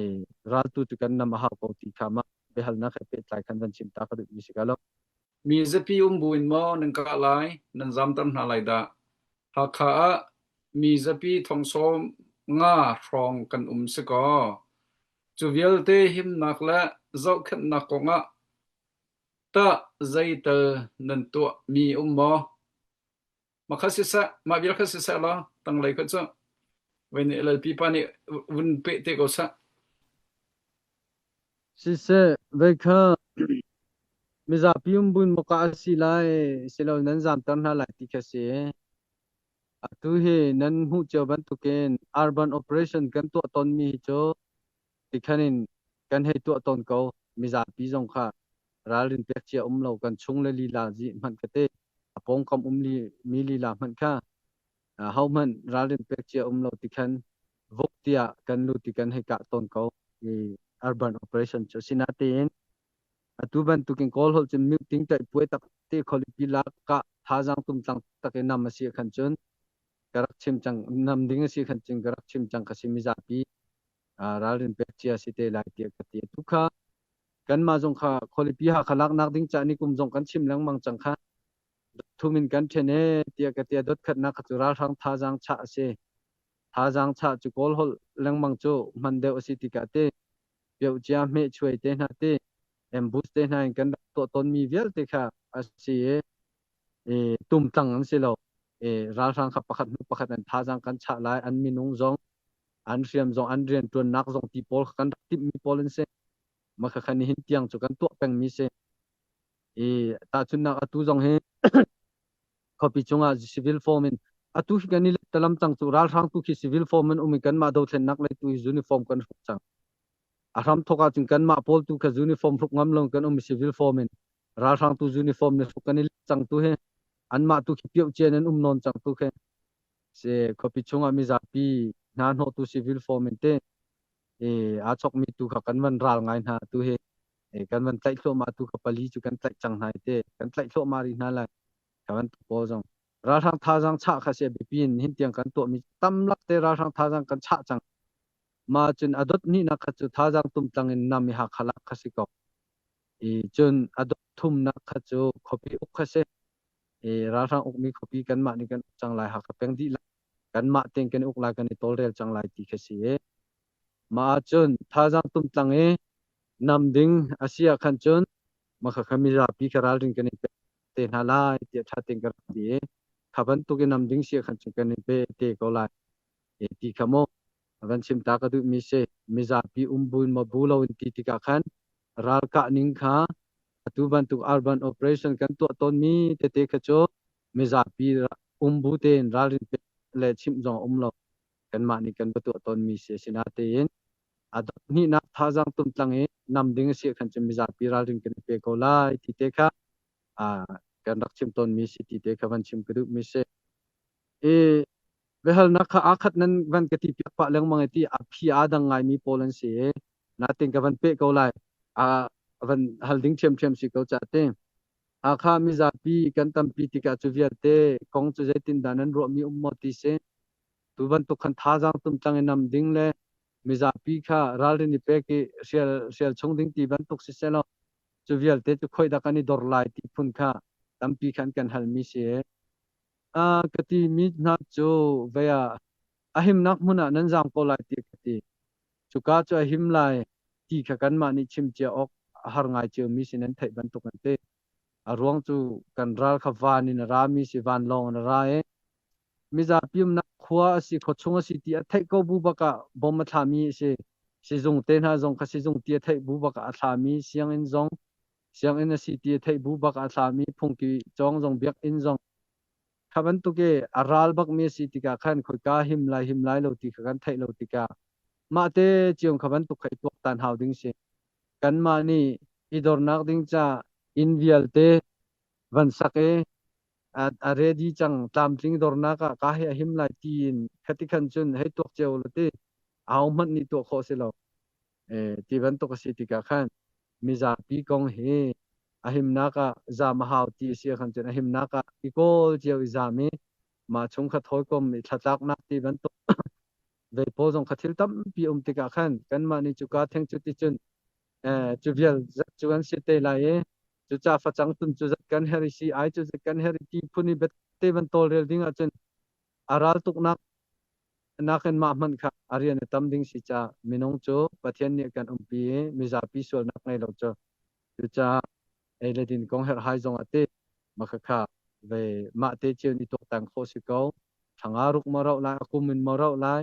ral tu cu kan nam a hau ko ti kha mah biahalnak he pehtlai khan van chim ta ka duhmi si ka lo. Mi zapi um buin maw nan kah lai, nan zamter hna lai dah? Hakha ah mi zapi thong 50 hrawng kan um si kaw, cu vialte himnak le zohkhenhnak kongah tah zeital nan tuahmi um maw? Mah kha siseh, mah vial kha siseh law tanglei kha cu voi nih LLP pa nih vun peh te ko seh. Siseh, vei kha mizapi um buin maw kah a si lai, silo nan zamter hna lai ti kha si. Atu hi nan hmuh cio bantukin urban operation kan tuah tawnmi hi cu tikhan in kan hei tuah tawn ko. Mizapi zong kha ralrin pek cia um lo kan chung le lila zi hmanh ka te a pawngkam um li mi lila hmanh kha hohmanh ralrin pek cia um lo tikhan vok tiah kan lut ti kan hei kah tawn ko i urban operation cu sinatein atu bantukin Kawl holh cun mute ting puai tak te khualipi lak ka thazaang tumtlang tak in nam a si khan cun ka rak chim cang nam ding a si khan cun ka rak chim cang ka si mizapi ralrin pek cia si te lai tiah ka ti tu kha kanmah zong kha khualipi ha kha laknak ding ca ni kum zong kan chim lengmang cang kha thum in kan ṭhen e tiah ka tia dot khatnak kha cu ralhrang thazaang chah a si thazaang chah cu kawl holh lengmang cu hman deuh a si tikah te piocia hmeh chuai te hna te ambush te hna in kan rak tuah tawnmi vialte kha a si i tumtlang an si lo i ralhrang kha pakhat hnu pakhat an thazaang kan chah lai an minung zong an hriam zong an rian ṭuannak zong ti pawl kha kan rak timhmi pawl an si mah kha khan nihin tiang cu kan tuah pengmi si i tahchunhnak atu zong hi khuapi chungah civil form in atu hi kan i talam cang cu ralhrang tu khi civil form in um i kanmah dothlennak lei tu hi uniform kan hruk cang a hram thok ahcun kanmah pawl tu kha uniform hruk ngam lo kan um i civil form in ralhrang tu uniform ne hruk kan i cang tu hi anmah tu khi pioh cian an um nawn cang tu khi se khuapi chungah mizapi hna hnawh tu civil form in te e aa chokmi tu kha kan van ral ngai hna tu hi e kan van tlaih thluahmah tu kha pali cu kan tlaih cang hna te kan tlaih thluahmah rih hna lai ka van tu pawl zong ralhrang thazaang chah kha si biapi in hin tiang kan tuahmi tam lak te ralhrang thazaang kan chah cang ma cun a dot hnihnak kha cu thazaang tumtlang in nam i Hakha lak kha si ko i cun a dot thumnak kha cu khuapi uk kha si i ralhrang ukmi khuapi kanmah nih kan uk cang lai Hakha peng dihlak kanmah tein kan uk lai kan i tawlrel cang lai ti kha si i mah ahcun thazaang tumtlang i nam ding a si ah khan cun mah kha mizapi kha ralring kan i pek te hna lai tiah ṭha tein ka rak ti i kha bantuk i nam ding si ah khan cun kan i pe te ko lai ti kha maw van chim ta ka duhmi si mizapi um bu in maw bu lo in ti tikah khan ralkah ning kha atu bantuk urban operation kan tuah tawnmi tete kha cu mizapi um bu tein ralrin pek le chimh zong a um lo kanmah nih kan va tuah tawnmi si asinatein a dot hnihnak thazaang tumtlang i nam ding a si khan cun mizapi ralring kan i pe ko lai ti te kha kan rak chim tawnmi si ti te kha van chim ka duhmi si i biahalnak kha aa khat nan van ka ti piak pah lengmang i ti a phi aa dang ngaimi pawl an si i natin ka van peh ko lai a van hal ding ṭhiamṭhiam si ko ca te Hakha mizapi kan tampi tikah cu vialte kong cu zeitindah nan ruahmi um maw ti si tu bantuk khan thazaang tumtlang i nam ding le mizapi kha ralrin i pek i hrial hrial chung ding ti bantuk si selaw cu vialte cu khoi dah kan i dor lai ti phun kha tampi khan kan halmi si a ka ti mi hna cu vei ah a himnak hmun ah nan zaam ko lai ti ka ti cuka cu a him lai ti kha kanmah nih chim cia awk a har ngai cio mi si nan theih bantuk an ti a ruang cu kan ral kha van in a ra mi si vanlawng in a ra i mizapi umnak khua a si khuachung a si ti a theih ko bu bak ah bom a thlami a si sizung te hna zong kha sizung ti a theih bu bak ah a thlami sianginn zong sianginn a si ti a theih bu bak ah a thlami phungki cawng zong biakinn zong kha bantuk i a ral bakmi a si tikah khan khoika him lai him lai lo ti kha kan theih lo tikah mah te cion kha bantuk kha i tuaktan hau ding si kanmah nih i dornak ding ca inn vialte van sak i a ready cang tlamtling dornak ah ka hi a him lai tiin khati khan cun hei tuak cio la ti aho hmanh nih tuah khawh si lo ti bantuk a si tikah khan mizapi kong hi a himnak ah zam a hau ti a si khan cun a himnak ah i kawl cio i zam i mah chung kha thawikom i thlatlaknak ti bantuk vei pawl zong kha thil tampi um tikah khan kanmah nih cuka theng cu ti cun cu vial zat cu an si te lai i cuca facang tun cu zat kan her i si ai cu zat kan her i ti phun i te van tawlrel ding ahcun a ral tuknak nakin mah hmanh kha a rian a tam ding si ca minung cu Pathian nih kan umpi i mizapi sualnak ngei lo cu cucaah ei le din kong herhhai zong ah ti makhakha ve mah te cio ni tuaktan khawh si ko thanga ruk ma rauh lai a kum in ma rauh lai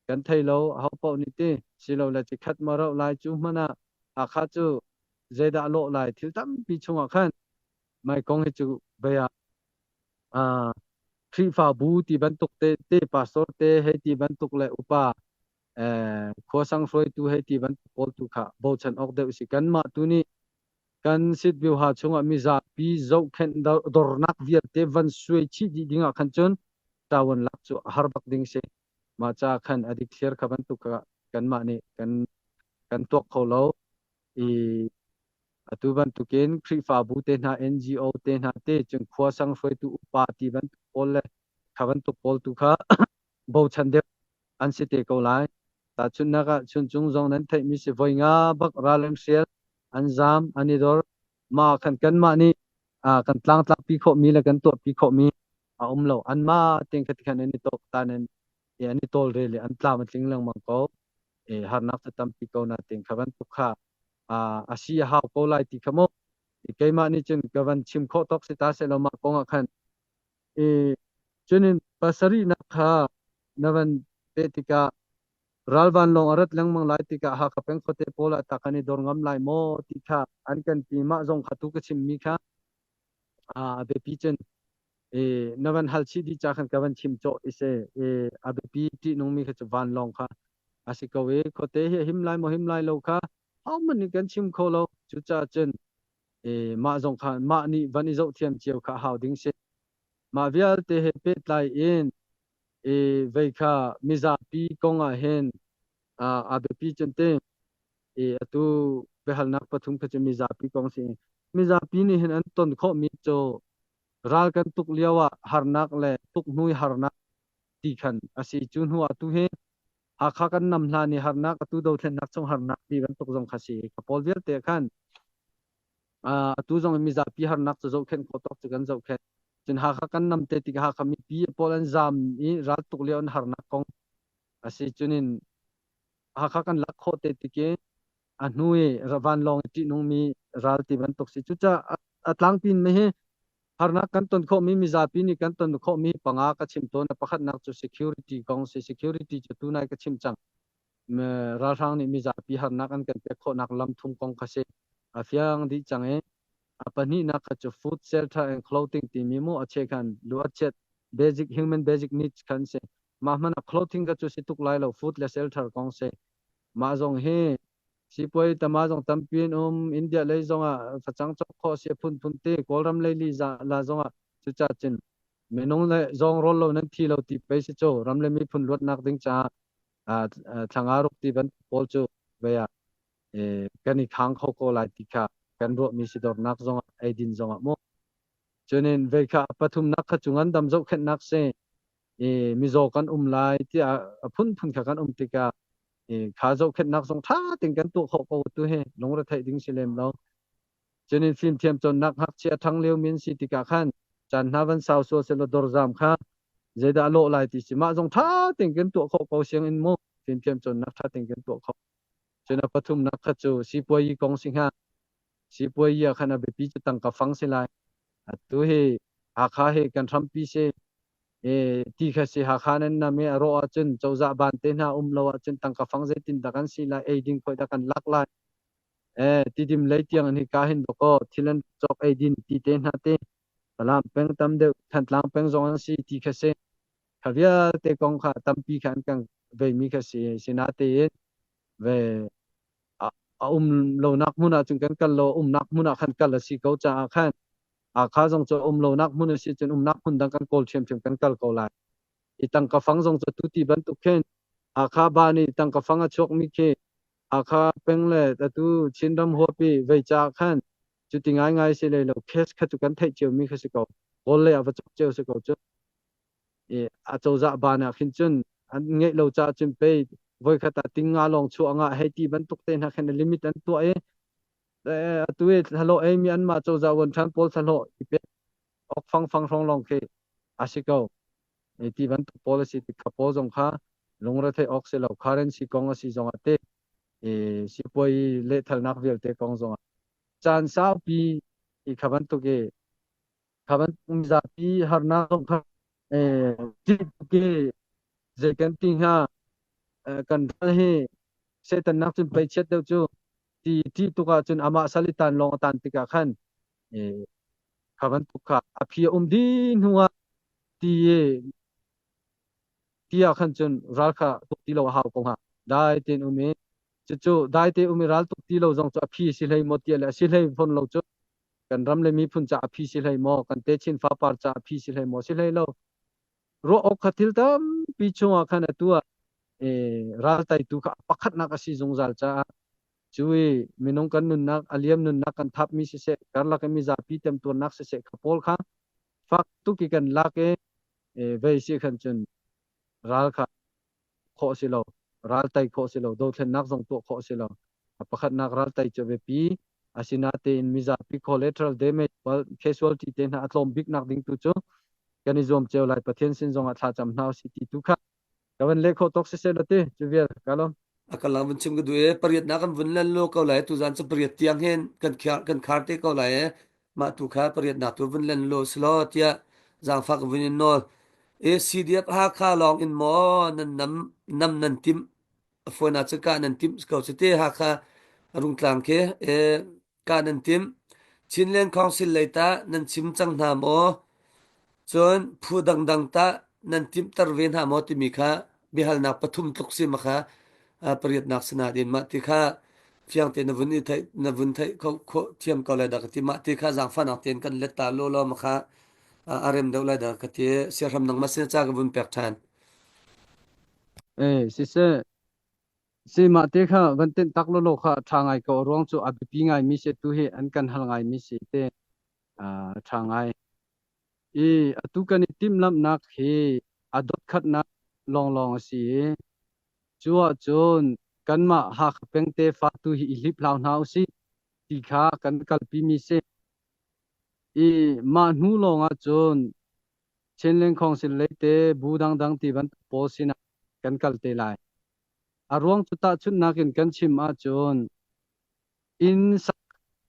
kan thei lo aho paoh nih ti silole cikhat ma rauh lai cu hmanh ah Hakha cu zeidah lawh lai thil tampi chungah khan mai kong hi cu bia. Khrihfabu ti bantuk te te pastor te hei ti bantuk le upa khuasang hruaitu hei ti bantuk pawl tu kha bochan awk deuh si. Kanmah tu nih kan sitbioha chungah mizapi zohkhenh dornak vialte van suai chih dih ding ah khan cun ṭawan lak cu a har bak ding si. Mah ca khan a dikthliar kha bantuk kha kanmah nih kan tuak kho lo. I atu bantukin Khrihfabu te hna, NGO te hna te cun khuasang hruaitu upa ti bantuk pawl le kha bantuk pawl tu kha bochan deuh an si te ko lai. Tahchunhnak ah Chuncung zong nan theihmi si voi nga bak ral an hrial, an zaam, an i dor. Mah khan kanmah nih kan tlangtlakpi khawhmi le kan tuahpi khawhmi a um lo. Anmah tein kha tikhan an i tawk tan an an i tawlrel i an tlam a tling lengmang ko. Harnak cu tampi ko nain kha bantuk kha a si a hau ko lai ti kha mu. Keimah nih cun ka van chim khawh tawk si ta sehlaw mah kong ah khan I cunin pasarihnak kha na van peh tikah ral vanlawng a rat lengmang lai tikah Hakha peng khuate pawl ah tah kan i dor ngam lai maw ti kha an kan ti. Mah zong kha tu ka chimmi kha a biapi cun i na van hal chih dih ca khan ka van chim cawh i si i a biapi ṭihnungmi kha cu vanlawng kha a si ko i khuate hi a him lai maw him lai lo kha hohmanh nih kan chim kho lo. Cucaah cun mah zong kha mah nih van i zohthiam cio kha a hau ding si. Mah vialte he pehtlai in i vei kha mizapi kong ah hin a biapi cun te i atu biahalnak pathum kha cu mizapi kong si. Mizapi nih hin an ton khawhmi cu ral kan tuk lio ah harnak le tuk hnu i harnak ti khan a si. Cu hnu ah tu hi Hakha kan nam hlan i harnak atu dothlennak chung harnak ti bantuk zong kha si. Kha pawl vialte khan atu zong in mizapi harnak cu zohkhenh khawh tawk cu kan zohkhenh. Cun Hakha kan nam te tikah Hakha mipi pawl an zaam i raltuk lio an harnak kong a si. Cunin Hakha kan lak khawh te tik i a hnu i vanlawng i ṭihnungmi ral ti bantuk si. Cucaah a tlangpi in hi harnak kan ton khawhmi mizapi nih kan ton khawhmi panga ka chim tawn. A pakhatnak cu security kong si. Security cu tunai ka chim cang. Ralhrang nih mizapi harnak an kan pek khawhnak lam thum kong kha si. A fiang dih cang i a pahnihnak kha cu food, shelter and clothing timi mu a che khan lu a chiat basic human basic needs khan si. Mah hmanh ah clothing kha cu si tuk lai lo food le shelter kong si. Mah zong hi sipuai tama zong tampi an um. India lei zong ah facang cawk khawh si a phunphun te. Kawlram lei li la zong ah cucaah cun minung le zawng rawl lo nan thi lo ti pei si cu ram le miphun luatnak ding caah thlanga ruk ti bantuk pawl cu vei ah kan i khang kho ko lai ti kha kan ruahmi si dornak zong ah eidin zong ah mu. Cunin vei kha pathumnak kha cu ngandam zohkhenhnak si i mizaw kan um lai tiah a phunphun kha kan um tikah i kha zohkhenhnak zong ṭha tein kan tuah khawh ko tu hi lungretheih ding si lem lo. Cunin fimthiam cawnnak ngakchia ṭhang lio min si tikah khan caan hna van sau sual selaw dorzam kha zeidah a lawh lai ti si mah zong ṭha tein kan tuah khawh ko sianginn mu fimthiam cawnnak ṭha tein kan tuah khawh. Cun a pathumnak kha cu sipuayi kong si hnga. Sipuayi ah khan a biapi cu tangka fang si lai. Atu hi Hakha hi kan hrampi si. E, ti kha si Hakha nan nam i a rawh ahcun cozah ban te hna um lo ahcun tangka fang zeitin dah kan si lai, ei ding khoi dah kan lak lai. E, tidim lei tiang in hika hin dawkaw thil an cawk ei din ti te hna te Falam peng tam deuh Thantlang peng zong an si ti kha si. Kha vialte kong kha tampi kha an kan veimi kha si. Sinatein ve a um lonak hmun ah cun kan kal lo umnak hmun ah khan kal a si ko caah khan Hakha zong cu um lonak hmun a si cun umnak hmun dang kan kawl ṭhiamṭhiam kan kal ko lai. I tangka fang zong cu tuti bantuk khin Hakha ba nih tangka fang a chuakmi khi Hakha peng le atu Chinram huapi vei caah khan cuti ngaingai si lei lo cash kha cu kan theih ciomi kha si ko. Kawl lei ah va cawk cio si ko cu. I a cozah ban ah khin cun an ngeih lo caah cun pei voikhat ah ting nga lawng chuah ngah hei ti bantuk te hna khin limit an tuah i atu i thlahlawh eimi anmah cozah vuanṭhan pawl thlahlawh i pek awk fangfang hrawng lawng khi a si ko. Ti bantuk pawl a si tik kha pawl zong kha lungretheih awk si lo. Currency kong a si zong ah te sipuai lehthalnak vialte kong zong ah caan saupi i kha bantuk i kha bantuk mizapi harnak zong kha ṭih tuk i zei kan ti hnga kan ral hi Satan nak cun pei chiat deuh cu ti ṭih tuk ahcun amah sal i tan lawng a tan tikah khan kha bantuk kha a phi a um dih hnu ah ti i ti ah khan cun ral kha tuk ti lo a hau ko hnga. Dai tein um i cucu dai te um i ral tuk ti lo zong cu a phi si hlei maw tiah le a si hlei fawn lo cu kan ram le miphun ca a phi si hlei maw kan techin fapar ca a phi si hlei maw si hlei lo. Ruah awk kha thil tampi chungah khan atu ah ral teitu kha pakhatnak a si zungzal caah cu i minung kan nunnak a liam nunnak kan thapmi siseh karlak i mizapi temtuarnak siseh kha pawl kha fak tuk i kan lak i vei si khan cun ral kha khawh si lo ral tei khawh si lo dothlennak zong tuah khawh si lo. A pakhatnak ral tei cu biapi asinatein mizapi collateral damage casualty te hna a tlawm bik nak ding tu cu kan i zuam cio lai. Pathian sin zong ah thlacam hna usih ti tu kha ka van leh khawh tawk siseh law ti cu vial ka lawm. A kan lang vun chim ka duh i pariatnak kan vun len lo ko lai. Tuzan cu pariat tiang hin kan khiar kan khar te ko lai i mah tu kha pariatnak tu vun len lo silo tiah zaangfak vun in nawl. E CDF Hakha lawng in maw nan nam nam nan timh? A phone ah cun kah nan timh ko cu te Hakha Rungtlang khi e kah nan timh. Chinland Council lei tah nan chim cang hna maw? Cun phu dangdang tah nan timhter ve hna maw timi kha biahalnak pathum tluk si ma kha pariatnak sinain mah ti kha fiang tein na vun i theih na vun theih kho khawh thiam ko lai dah ka ti. Mah ti kha zaangfahnak tein kan let ta law law ma kha a rem deuh lai dah ka ti. Siahram nangmah sin ca ka vun pek ṭhan. Eh siseh si mah te kha van tenh tak law law kha ṭha ngai ko. A ruang cu a biapi ngai mi si tu hi an kan hal ngai mi si te ṭha ngai. I atu kan i timhlamhnak hi a dotkhatnak lawnglawng a si i cu ahcun kanmah Hakha peng tefa tu hi i hliphlau hna usih ti kha kan kalpi mi si. I mah hnu lawng ahcun Chinland Council lei te bu dangdang ti bantuk pawl sinah kan kal te lai. A ruang cu tahchunhnak in kan chim ahcun inn sak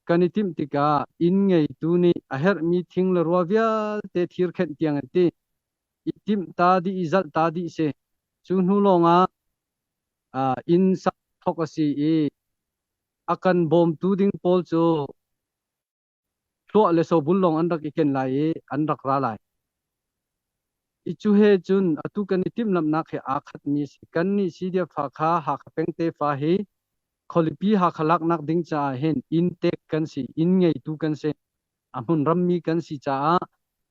kan i timh tikah inn ngeitu nih a herhmi thing le rua vialte thirkhenh tiang an ti. I timh ta dih i zalh ta dih si. Cu hnu lawngah inn sak thawk a si i a kan bawmtu ding pawl cu hluah le sobul lawng an rak i ken lai i an rak ra lai. I cu he cun atu kan i timhlamhnak he aa khatmi a si. Kannih CDF Hakha, Hakha peng tefa hi khualipi Hakha laknak ding caah hin inn tek kan si, inn ngeitu kan si, a hmun rammi kan si caah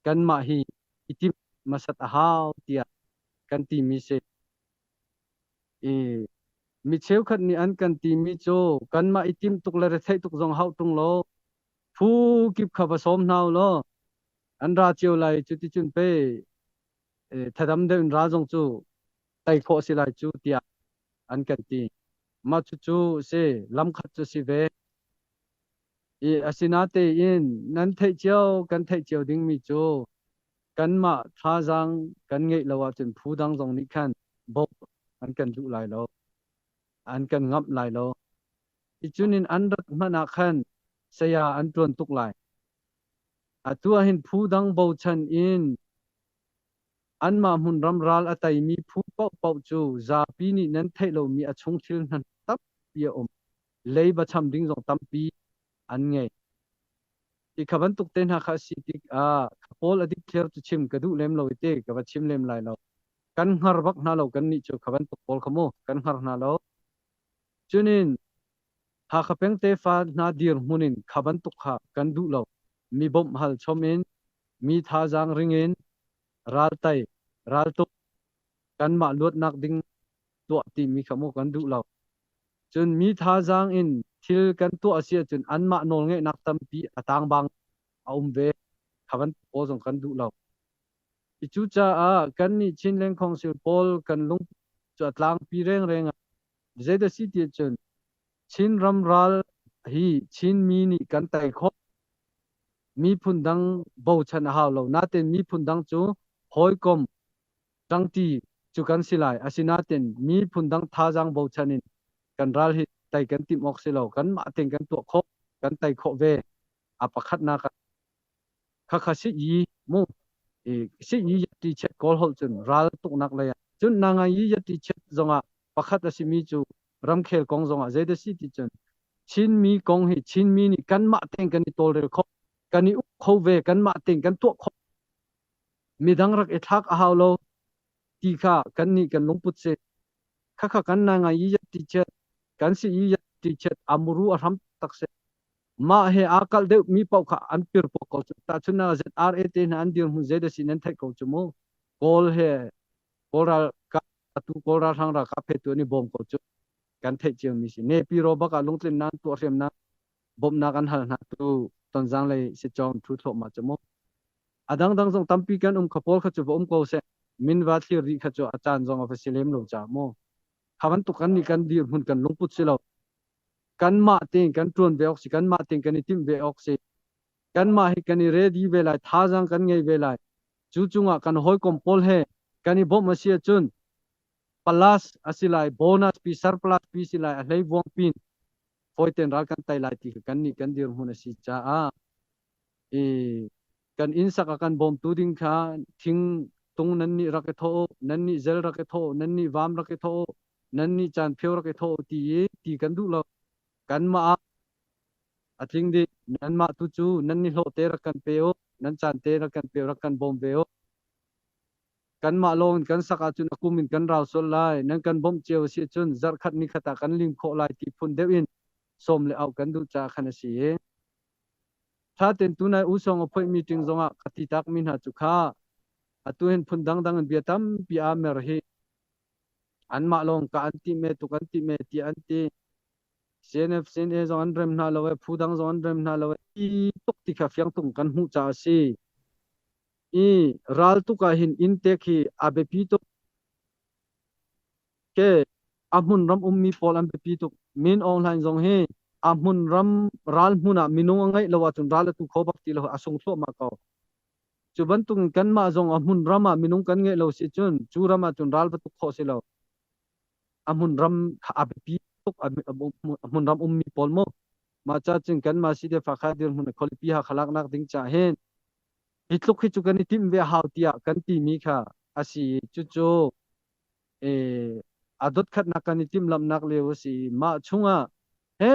kanmah hi i timh hmasat a hau tiah kan timi si. I mi cheukhat nih an kan timi cu kanmah i timh tuk le retheih tuk zong hau ṭung law phu kip kha va sawm hna u law an ra cio lai. Cuticun pei thadam deuh in ral zong cu tei khawh si lai cu tiah an kan ti. Mah cucu si lamkhat cu si ve. I asinatein nan theih cio kan theih cio dingmi cu kanmah thazaang kan ngeih lo ahcun phu dang zong nih khan bawmh an kan duh lai lo, an kan ngamh lai lo. Ticun in an rat hmanh ah khan saya an ṭuan tuk lai. Atu ah hin phu dang bochan in anmah hmunram ral a teimi phu paohpaoh cu zapi nih nan theih lomi a chung thil hna tampi a um. Leiba cham ding zong tampi an ngei. Hi kha bantuk te hna kha a si tikah kha pawl a dikthliar cu chim ka duh lem lo i ti ka va chim lem lai lo. Kan hngar bak hna lo kannih cu kha bantuk pawl kha mu kan hngar hna lo. Cunin Hakha peng tefa hna dirhmun in kha bantuk kha kan duh lo. Mi bawmh hal chom in, mi thazaang ring in raltai, raltuk kanmah luatnak ding tuah timi kha mu kan duh lo. Cun mi thazaang in thil kan tuah a si ahcun anmah nawlngeihnak tampi a tangbang a um ve. Kha bantuk pawl zong kan duh lo. Cucaah kannih Chinland Council pawl kan lung cu a tlangpi rengreng ah zeidah si ti ahcun Chinram ral hi Chinmi nih kan tei khawh. Miphun dang bochan a hau lo. Nain miphun dang cu hawikom ṭangṭi cu kan si lai. Asinain miphun dang thazaang bochan in kan ral hi tei kan timh awk si lo. Kanmah tein kan tuah khawh, kan tei khawh ve. A pakhatnak ah khakha si yi mu si yi yat ti chet kawl holh cun ral tuknak lei ah cun na ngai yi yat ti chet zongah pakhat a simi cu ramkhel kong zongah zeidah si ti cun Chinmi kong hi Chinmi nih kanmah tein kan i tawlrel khawh, kan i uk kho ve, kanmah tein kan tuah khawh. Midang rak i thlak a hau lo ti kha kan nih kan lungput si. Khakha kan na ngai i ti chet kan si i ti chet a muru a hram tak si. Mah he aa kalh deuh mi paoh kha an pir pok ko cu. Tahchunhnak ZRA te hna an dirhmun zei dah si nan theih ko cu mu. Kawl he Kawl ralkap atu Kawl ralhrang ralkap he tu an i bawm ko cu. Kan theih cio mi si. Nepiro bak ah lungtlinnak tuah hriamnak bawmhnak an hal hna tu Tonzang lei sitcawng thu thluahmah cu mu. A dangdang zong tampi kan um kha pawl kha cu va um ko seh. Min va thlir rih kha cu a caan zong a va si lem lo ca mu. Kha bantuk kan nih kan dirhmun kan lungput si lo. Kanmah tein kan ṭuan ve awk si. Kanmah tein kan i timh ve awk si. Kanmah hi kan i ready ve lai. Thazaang kan ngei ve lai. Cu cungah kan hawikom pawl he kan i bawmh a si ahcun plus a si lai, bonus pi, surplus pi si lai, a hleivuang pin fawitein ral kan tei lai ti kha kannih kan dirhmun a si caah i kan inn sak a kan bawmtu ding kha thing tung nan nih rak i thawh u, nan nih zel rak i thawh u, nan nih vam rak i thawh u, nan nih caan phio rak i thawh u ti i ti kan duh lo. Kanmah ah a tling dih. Nanmah tu cu nan ni hlawh te rak kan pe u, nan caan te rak kan pe u, rak kan bawm ve u. Kanmah lawng in kan sak ahcun a kum in kan rau sual lai. Nan kan bawmh cio a si ahcun zarhkhat nikhat ah kan lim khawh lai ti phun deuh in sawm le auh kan duh caah khan a si i Ṭha tein tunai U-sawng a phoih meeting zongah ka ti takmi hna cu kha atu hin phun dangdang in bia tampi aa mer hi anmah lawng ka an ti me tuk an ti me tiah an ti. CNF CNA zong an rem hna lo e phu dang zong an rem hna lo e ti tuk ti kha fiang tuk kan hmuh caah a si. I ral tuk ah hin inntek hi a biapi tuk. Ke a hmun ram ummi pawl an biapi tuk. Min Aung Hlaing zong hi a hmun ram ral hmun ah minung a ngeih lo ahcun ral a tu kho bak ti lo a sung thluahmah ko. Cu bantuk in kanmah zong a hmun ram ah minung kan ngeih lo si cun cu ram ah cun ral va tuk khawh si lo. A hmun ram kha a biapi tuk a hmun ram ummi pawl mu. Mah ca cun kanmah CDF Hakha dirhmun khualipi Hakha laknak ding ca hin hi tluk hi cu kan i timh ve a hau tiah kan timi kha a si i cucu a dotkhatnak kan i timhlamhnak lio a si i mah chungah he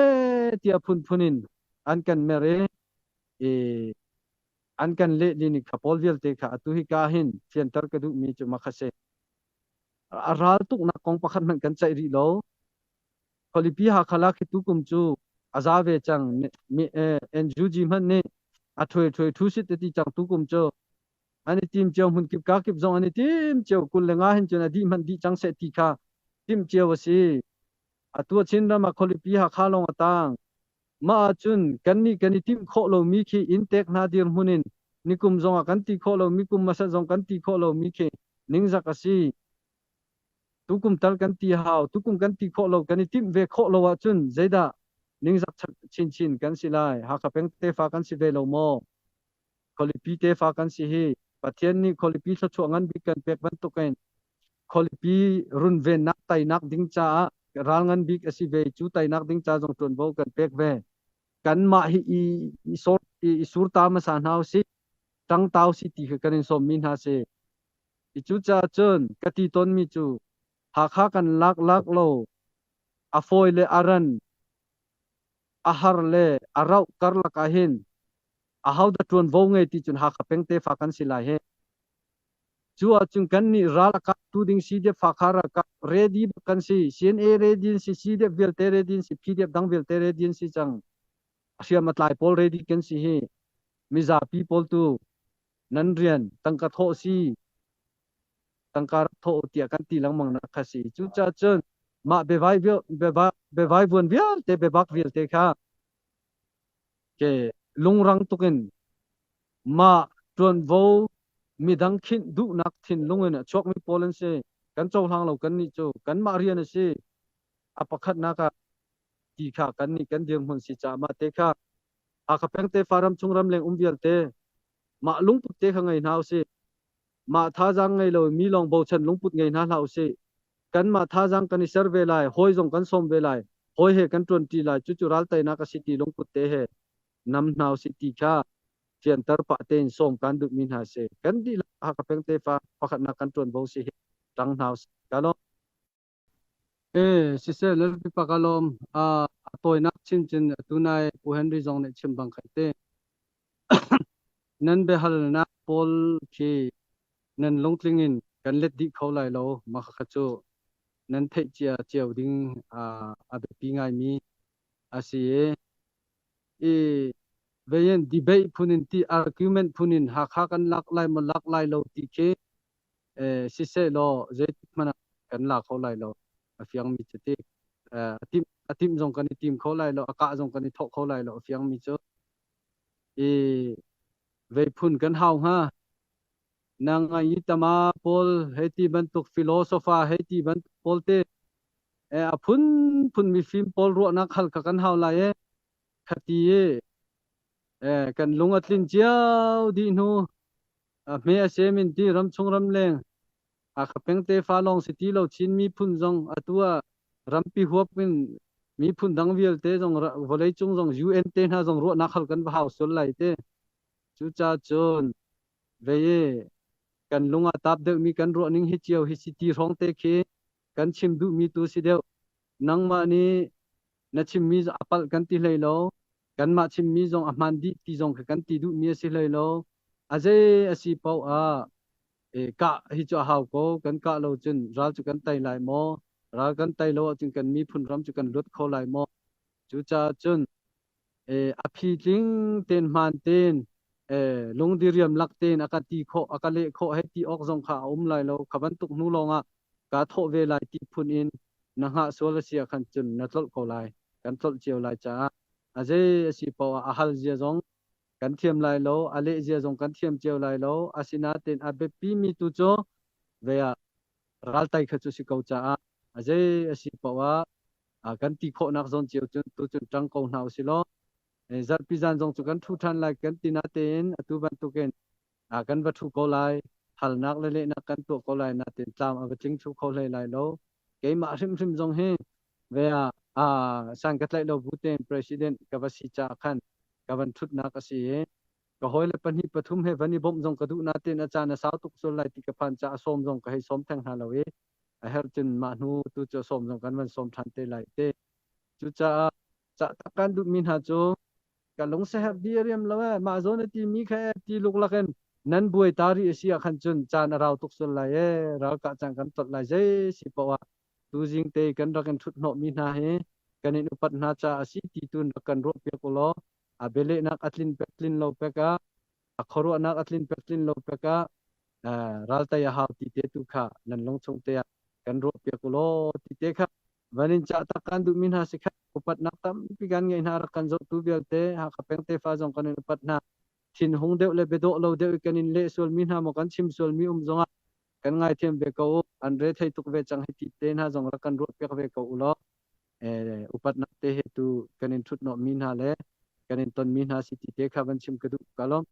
tiah phunphun in an kan mer i an kan leh ni kha pawl vialte kha atu hi ka hin fianter ka duhmi cu makha si. A ral tuknak kong pakhat hmanh kan ceih rih lo. Khualipi Hakha lak hi tukum cu a za ve cang. NUG hmanh nih a ṭhuai ṭhuai ṭhu sit ti cang tukum cu. An i tim cio hmun kip ka kip zong an i tim cio 25 hin cun a dih hmanh dih cang seh ti kha timh cio a si. Atu a Chinram ah khualipi Hakha lawng a tang. Mah ahcun kannih kan i timh khawh lomi khi inntek hna dirhmun in nikum zong ah kan ti khawh lomi kum hmasa zong kan ti khawh lomi khi ningzak a si. Tukum tal kan ti hau. Tukum kan ti khawh lo, kan i timh ve khawh lo ahcun zeidah ningzak chinchin kan si lai. Hakha peng tefa kan si ve lo maw? Khualipi tefa kan si hi. Pathian nih khualipi thluachuah ngan bik kan pek bantukin khualipi runvennak teinak ding caah ral ngan bik a si ve. Cu teinak ding ca zong ṭuanvo kan pek ve. Kanmah hi i, i, sor, i, i surta hmasa hna usih. Ṭangta usih ti kha kan in sawmmi hna si. I cucaah cun ka ti tawnmi cu Hakha kan lak lak lo a fawi le a ran a har le a rauh karlak ah hin ahodah ṭuanvo ngei ti cun Hakha peng tefa kan si lai he. Cu ahcun kannih ral a kaptu ding CDF Hakha ralkap ready bak kan si. CNA ready an si, CDF vialte ready an si, PDF dang vialte ready an si cang. A hriam a tlai pawl ready kan si hi. Mizapi pawl tu nan rian tangka thawh si tangka rak thawh u tiah kan ti lengmang nak kha si. Cucaah cun mah biavai biavai vuan vialte biabak vialte kha ke lungrang tukin mah ṭuanvo midang khinh duhnak thinlung in a chuakmi pawl an si. Kan cohlang lo kannih cu kanmah rian a si. A pakhatnak ah ti kha kannih kan dirhmun si caah mah te kha Hakha peng tefa ram chung ramleng um vialte mah lungput te kha ngei hna usih. Mah thazaang ngei lo mi lawng bochan lungput ngei hna hlah usih. Kanmah thazaang kan i ser ve lai, hawi zong kan sawm ve lai, hawi he kan ṭuanṭi lai, cucu ral teinak a si ti lungput te he nam hna usih ti kha fianter pah tein sawm kan duhmi hna si. Kan dihlak Hakha peng tefa pakhatnak kan ṭuanvo si hi ṭang hna usih. Ka lawm. Siseh Lalpipa ka lawm. A tawinak chinchin tunai Pu Henry zong nih chim bang khan te. Nan biahalnak pawl khi Nan lungtling in kan let dih kho lai lo. Mah kha cu nan theih cia cio ding a biapi ngaimi a si i i vein debate phun in ti argument phun in Hakha kan lak lai maw lak lai lo ti khi siseh law zeitik hmanh ah kan la kho lai lo. A fiangmi cu ti a timh zong kan i tim kho lai lo, a kah zong kan i thawh kho lai lo a fiangmi cu. I vei phun kan hau hnga. Nang i tama pawl hei ti bantuk philosopher hei ti bantuk pawl te a phunphun mifim pawl ruahnak hal kha kan hau lai e. Khati i kan lung a tlin cio dih hnu hme a sem in ti ramchung ramleng Hakha peng tefa lawng si ti lo Chin miphun zong atu ah rampi huap in miphun dang vialte zong vawleicung zong UN te hna zong ruahnak hal kan va hau sual lai te. Cucaah cun vei i kan lung ah tap deuhmi kan ruahning hi cio hi si ti hrawng te khi kan chim duhmi tu si deuh. Nangmah nih na chimmi a palh kan ti hlei lo. Kanmah chimmi zong a hmaan dih ti zong khi kan ti duhmi a si hlei lo. A zei a si paoh ah kah hi cu a hau ko. Kan kah lo cun ral cu kan tei lai maw? Ral kan tei lo ahcun kan miphun ram cu kan luat kho lai maw? Cucaah cun a phi tling tein hmaan tein lungdiriam lak tein a ka ti khawh, a ka leh khawh hei ti awk zong kha a um lai lo. Kha bantuk hnu lawngah kaa thawh ve lai ti phun in na hngah sual a si ah khan cun na tlolh ko lai. Kan tlolh cio lai caah a zei a si paoh ah a hal zia zong kan thiam lai lo, a leh zia zong kan thiam cio lai lo. Asinain a biapimi tu cu ve ah raltai kha cu si ko caah a zei a si paoh ah kan ti khawhnak zawn cio cun tu cun ṭang ko hna usih law zarhpi zan zong cu kan ṭhu ṭhan lai kan ti natein atu bantukin kan va ṭhu ko lai halnak le lehnak kan tuah ko lai natein tlam a va tling thlu kho hlei lai lo. Keimah hrimhrim zong hi ve ah san ka tlaih lo bu tein president ka va si caah khan ka van ṭhutnak a si i ka hawile pahnih pathum he van i bawmh zong ka duh natein a caan a sau tuk sual lai ti ka phan caah sawm zong ka hei sawm theng hna lo i a herh cun mah hnu tu cu sawm zong kan van sawm ṭhan te lai te. Cucaah cah tak kan duhmi hna cu ka lung siaherh di a riam lo ee mah zawn a timi kha ee ti luklak in nan buai ta rih a si ah khan cun caan a rau tuk sual lai ee ralkah caan kan tlolh lai zei si paoh ah tuzing te kan rak in ṭhut hnawhmi hna hi kan in upat hna caah a si ti tu in rak kan ruah piak u law a bialehnak a tlin pek tlin lo pek ah a khuaruahnak a tlin pek tlin lo pek ah raltai a hau ti te tu kha nan lungchung te ah kan ruah piak u law ti te kha van in cah tak kan duhmi hna si kha. Upatnak tampi kan ngeih hna. Rak kan zohtu vialte Hakha peng tefa zong kan in upat hna. Thinhung deuh le biadawh lo deuh i kan in leh sualmi hna maw kan chim sualmi um zongah kan ngaithiam ve ko u. An re thei tuk ve cang hi ti te hna zong rak kan ruah piak ve ko u law upatnak te he tu kan in ṭhuthnawhmi hna le kan in tonmi hna si ti te kha van chim ka duh. Ka lawm.